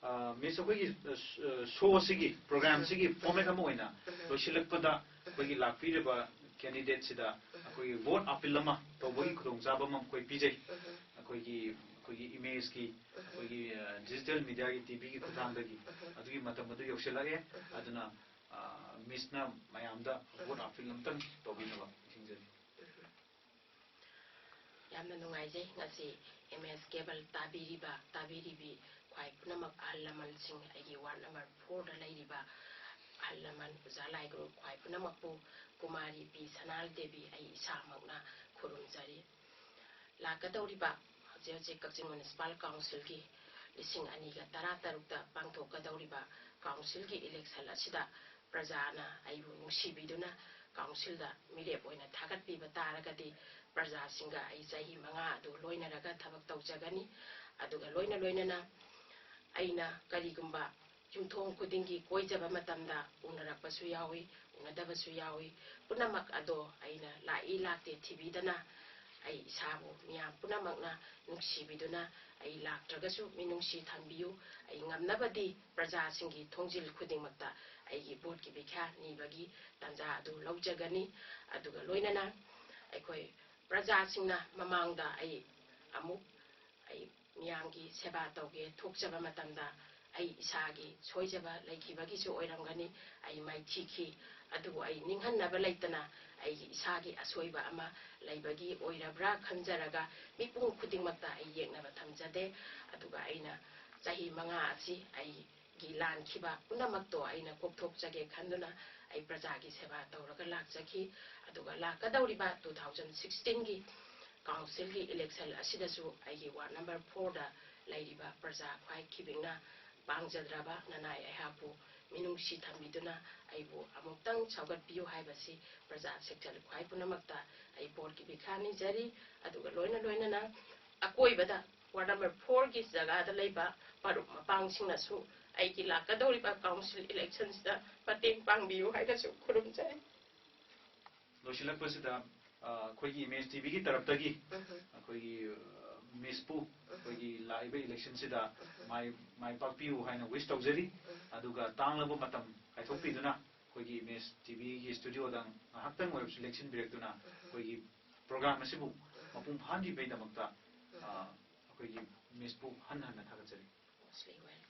ꯑ, ꯃꯤꯁ, ꯑꯩꯈꯣꯏꯒꯤ, ꯑ, ꯁ-, ꯑ, ꯁꯣ ꯑꯁꯤꯒꯤ, ꯄ꯭ꯔꯣꯒ꯭ꯔꯥꯝꯁꯤꯒꯤ ꯐꯣꯔꯃꯦꯠ ꯑꯃ ꯑꯣꯏꯅ ꯂꯣꯏꯁꯤꯜꯂꯛꯄꯗ ꯑꯩꯈꯣꯏꯒꯤ ꯂꯥꯛꯄꯤꯔꯤꯕ ꯀꯦꯟꯗꯤꯗꯦꯠꯁꯤꯗ ꯑꯩꯈꯣꯏꯒꯤ ꯚꯣꯠ ꯑꯄꯤꯜ ꯑꯃ ꯇꯧꯕꯒꯤ ꯈꯨꯗꯣꯡꯆꯥꯕ ꯑꯃ ꯑꯩꯈꯣꯏ ꯄꯤꯖꯩ꯫ ꯑꯩꯈꯣꯏꯒꯤ, ꯑꯩꯈꯣꯏꯒꯤ ꯏꯃꯦꯖꯀꯤ, ꯑꯩꯈꯣꯏꯒꯤ, ꯑ, ꯗꯤꯖꯤꯇꯦꯜ ꯃꯤꯗꯤꯌꯥꯒꯤ, ꯇꯤꯚꯤꯒꯤ ꯈꯨꯠꯊꯥꯡꯗꯒꯤ ꯑꯗꯨꯒꯤ ꯃꯇꯝ ꯑꯗꯨ ꯌꯧꯁꯤꯜꯂꯛꯑꯦ꯫ ꯑꯗꯨꯅ, ꯑ, ꯃꯤꯁꯅ ꯃꯌꯥꯝꯗ ꯚꯣꯠ ꯑꯄꯤꯜ ꯑꯃꯇꯪ ꯇꯧꯕꯤꯅꯕ ꯈꯪꯖꯔꯤ꯫ ꯌꯥꯝꯅ ꯅꯨꯡꯉꯥꯏꯖꯩ꯫ ꯉꯁꯤ ꯑꯦꯝ ꯑꯦꯁ ꯀꯦꯕꯜ ꯇꯥꯕꯤꯔꯤꯕ, ꯇꯥꯕꯤꯔꯤꯕꯤ ꯈ꯭ꯋꯥꯏ ꯄꯨꯝꯅꯃꯛ, ꯑꯍꯜ ꯂꯃꯟꯁꯤꯡ, ꯑꯩꯒꯤ ꯋꯥꯔꯗ ꯅꯝꯕꯔ ꯐꯣꯔꯗ ꯂꯩꯔꯤꯕ ꯑꯍꯜ ꯂꯃꯟ, ꯑꯣꯖꯥ ꯂꯥꯏꯒꯨꯔꯨ ꯈ꯭ꯋꯥꯏ ꯄꯨꯝꯅꯃꯛꯄꯨ ꯀꯨꯃꯥꯔꯤ ꯄꯤ ꯁꯅꯥꯜ ꯗꯦꯕꯤ ꯑꯩ ꯏꯁꯥꯃꯛꯅ ꯈꯨꯔꯨꯝꯖꯔꯤ꯫ ꯂꯥꯛꯀꯗꯧꯔꯤꯕ ꯍꯧꯖꯤꯛ ꯍꯧꯖꯤꯛ ꯀꯛꯆꯤꯡ ꯃ꯭ꯌꯨꯅꯤꯁꯤꯄꯥꯜ ꯀꯥꯎꯟꯁꯤꯜꯒꯤ ꯂꯤꯁꯤꯡ ꯑꯅꯤꯒ ꯇꯔꯥ ꯇꯔꯨꯛꯇ ꯄꯥꯡꯊꯣꯛꯀꯗꯧꯔꯤꯕ ꯀꯥꯎꯟꯁꯤꯜꯒꯤ ꯏꯂꯦꯛꯁꯟ ꯑꯁꯤꯗ ꯄ꯭ꯔꯖꯥꯅ ꯑꯩꯕꯨ ꯅꯨꯡꯁꯤꯕꯤꯗꯨꯅ ꯀꯥꯎꯟꯁꯤꯜꯗ ꯃꯤꯔꯦꯞ ꯑꯣꯏꯅ ꯊꯥꯒꯠꯄꯤꯕ ꯇꯥꯔꯒꯗꯤ, ꯄ꯭ꯔꯖꯥꯁꯤꯡꯒ ꯑꯩ ꯆꯍꯤ ꯃꯉꯥ ꯑꯗꯨ ꯂꯣꯏꯅꯔꯒ ꯊꯕꯛ ꯇꯧꯖꯒꯅꯤ꯫ ꯑꯗꯨꯒ ꯂꯣꯏꯅ ꯂꯣꯏꯅꯅ ꯑꯩꯅ ꯀꯔꯤꯒꯨꯝꯕ ꯌꯨꯝꯊꯣꯡ ꯈꯨꯗꯤꯡꯒꯤ ꯀꯣꯏꯖꯕ ꯃꯇꯝꯗ ꯎꯅꯔꯛꯄꯁꯨ ꯌꯥꯎꯏ, ꯎꯅꯗꯕꯁꯨ ꯌꯥꯎꯏ꯫ ꯄꯨꯝꯅꯃꯛ ꯑꯗꯣ ꯑꯩꯅ ꯂꯥꯛꯏ ꯂꯥꯛꯇꯦ ꯊꯤꯕꯤꯗꯅ, ꯑꯩ ꯏꯁꯥꯕꯨ ꯃꯤꯌꯥꯝ ꯄꯨꯝꯅꯃꯛꯅ ꯅꯨꯡꯁꯤꯕꯤꯗꯨꯅ, ꯑꯩ ꯂꯥꯛꯇ꯭ꯔꯒꯁꯨ ꯃꯤꯅꯨꯡꯁꯤ ꯊꯝꯕꯤꯌꯨ, ꯑꯩ ꯉꯝꯅꯕꯗꯤ ꯄ꯭ꯔꯖꯥꯁꯤꯡꯒꯤ ꯊꯣꯡꯖꯤꯜ ꯈꯨꯗꯤꯡꯃꯛꯇ ꯑꯩꯒꯤ ꯚꯣꯠꯀꯤ ꯚꯤꯈ꯭ꯌꯥ ꯅꯤꯕꯒꯤ ꯇꯥꯟꯖꯥ ꯑꯗꯨ ꯂꯧꯖꯒꯅꯤ꯫ ꯑꯗꯨꯒ ꯂꯣꯏꯅꯅ ꯑꯩꯈꯣꯏ ꯄ꯭ꯔꯖꯥꯁꯤꯡꯅ ꯃꯃꯥꯡꯗ ꯑꯩ ꯑꯃꯨꯛ ꯑꯩ ꯃꯤꯌꯥꯝꯒꯤ ꯁꯦꯕꯥ ꯇꯧꯒꯦ ꯊꯣꯛꯆꯕ ꯃꯇꯝꯗ, ꯑꯩ ꯏꯁꯥꯒꯤ ꯁꯣꯏꯖꯕ ꯂꯩꯈꯤꯕꯒꯤꯁꯨ ꯑꯣꯏꯔꯝꯒꯅꯤ, ꯑꯩ ꯃꯥꯏꯊꯤꯈꯤ꯫ ꯑꯗꯨꯕꯨ ꯑꯩ ꯅꯤꯡꯍꯟꯅꯕ ꯂꯩꯇꯅ ꯑꯩꯒꯤ ꯏꯁꯥꯒꯤ ꯑꯁꯣꯏꯕ ꯑꯃ ꯂꯩꯕꯒꯤ ꯑꯣꯏꯔꯕ꯭ꯔꯥ ꯈꯟꯖꯔꯒ ꯃꯤꯄꯨꯝ ꯈꯨꯗꯤꯡꯃꯛꯇ ꯑꯩ ꯌꯦꯛꯅꯕ ꯊꯝꯖꯗꯦ꯫ ꯑꯗꯨꯒ ꯑꯩꯅ ꯆꯍꯤ ꯃꯉꯥ ꯑꯁꯤ ꯑꯩꯒꯤ ꯂꯥꯟꯈꯤꯕ ꯄꯨꯝꯅꯃꯛꯇꯣ ꯑꯩꯅ ꯀꯣꯛꯊꯣꯛꯆꯒꯦ ꯈꯟꯗꯨꯅ ꯑꯩ ꯄ꯭ꯔꯖꯥꯒꯤ ꯁꯦꯕꯥ ꯇꯧꯔꯒ ꯂꯥꯛꯆꯈꯤ꯫ ꯑꯗꯨꯒ ꯂꯥꯛꯀꯗꯧꯔꯤꯕ ꯇꯨ ꯊꯥꯎꯖꯟ ꯁꯤꯛꯁꯇꯤꯟꯒꯤ ꯀꯥꯎꯟꯁꯤꯜꯒꯤ ꯏꯂꯦꯛꯁꯟ ꯑꯁꯤꯗꯁꯨ ꯑꯩꯒꯤ ꯋꯥꯔꯗ ꯅꯝꯕꯔ ꯐꯣꯔꯗ ꯂꯩꯔꯤꯕ ꯄ꯭ꯔꯖꯥ ꯈ꯭ꯋꯥꯏ ꯈꯤꯕꯤꯛꯅ ꯄꯥꯡꯖꯗ꯭ꯔꯕ ꯅꯅꯥꯏ ꯑꯩꯍꯥꯛꯄꯨ ꯃꯤꯅꯨꯡꯁꯤ ꯊꯝꯕꯤꯗꯨꯅ ꯑꯩꯕꯨ ꯑꯃꯨꯛꯇꯪ ꯁꯧꯒꯠꯄꯤꯌꯨ ꯍꯥꯏꯕꯁꯤ ꯄ꯭ꯔꯖꯥ ꯁꯦꯛꯇꯔ ꯈ꯭ꯋꯥꯏ ꯄꯨꯝꯅꯃꯛꯇ ꯑꯩ ꯚꯣꯠꯀꯤ ꯚꯤꯈ꯭ꯌꯥ ꯅꯤꯖꯔꯤ꯫ ꯑꯗꯨꯒ ꯂꯣꯏꯅ ꯂꯣꯏꯅꯅ ꯑꯀꯣꯏꯕꯗ ꯋꯥꯔꯗ ꯅꯝꯕꯔ ꯐꯣꯔꯒꯤ ꯖꯒꯥꯗ ꯂꯩꯕ ꯃꯔꯨꯞ ꯃꯄꯥꯡꯁꯤꯡꯅꯁꯨ ꯑꯩꯒꯤ ꯂꯥꯛꯀꯗꯧꯔꯤꯕ ꯀꯥꯎꯟꯁꯤꯜ ꯏꯂꯦꯛꯁꯟꯁꯤꯗ ꯃꯇꯦꯡ ꯄꯥꯡꯕꯤꯌꯨ ꯍꯥꯏꯅꯁꯨ ꯈꯨꯔꯨꯝꯖꯔꯤ꯫ ꯂꯣꯏꯁꯤꯜꯂꯛꯄꯁꯤꯗ, ꯑ, ꯑꯩꯈꯣꯏꯒꯤ ꯏꯃꯦꯖ ꯇꯤꯚꯤꯒꯤ ꯇꯔꯞꯇꯒꯤ ꯎꯝꯍꯨꯝ꯫ ꯑꯩꯈꯣꯏꯒꯤ, ꯑ, ꯃꯤꯁꯄꯨ ꯎꯝꯍꯨꯝ꯫ ꯑꯩꯈꯣꯏꯒꯤ ꯂꯥꯛꯏꯕ ꯏꯂꯦꯛꯁꯟꯁꯤꯗ ꯎꯝꯍꯨꯝ꯫ ꯃꯥꯏ, ꯃꯥꯏ ꯄꯥꯛꯄꯤꯌꯨ ꯍꯥꯏꯅ ꯋꯤꯁ ꯇꯧꯖꯔꯤ꯫ ꯎꯝꯍꯨꯝ꯫ ꯑꯗꯨꯒ ꯇꯥꯡꯂꯕ ꯃꯇꯝ ꯀꯥꯏꯊꯣꯛꯄꯤꯗꯨꯅ ꯎꯝꯍꯨꯝ꯫ ꯑꯩꯈꯣꯏꯒꯤ ꯏꯃꯦꯖ ꯇꯤꯚꯤꯒꯤ ꯁ꯭ꯇꯨꯗꯤꯑꯣꯗ ꯉꯥꯏꯍꯥꯛꯇꯪ ꯑꯣꯏꯔꯕꯁꯨ ꯂꯦꯡꯁꯤꯟꯕꯤꯔꯛꯇꯨꯅ ꯎꯝꯍꯨꯝ꯫ ꯑꯩꯈꯣꯏꯒꯤ ꯄ꯭ꯔꯣꯒ꯭ꯔꯥꯝ ꯑꯁꯤꯕꯨ ꯎꯝꯍꯨꯝ꯫ ꯃꯄꯨꯡ ꯐꯥꯍꯟꯕꯤꯕꯩꯗꯃꯛꯇ, ꯑ, ꯎꯝꯍꯨꯝ꯫ ꯑꯩꯈꯣꯏꯒꯤ ꯃꯤꯁꯄꯨ ꯍꯟꯅ ꯍꯟꯅ ꯊꯥꯒꯠꯆꯔꯤ꯫ Mostly well.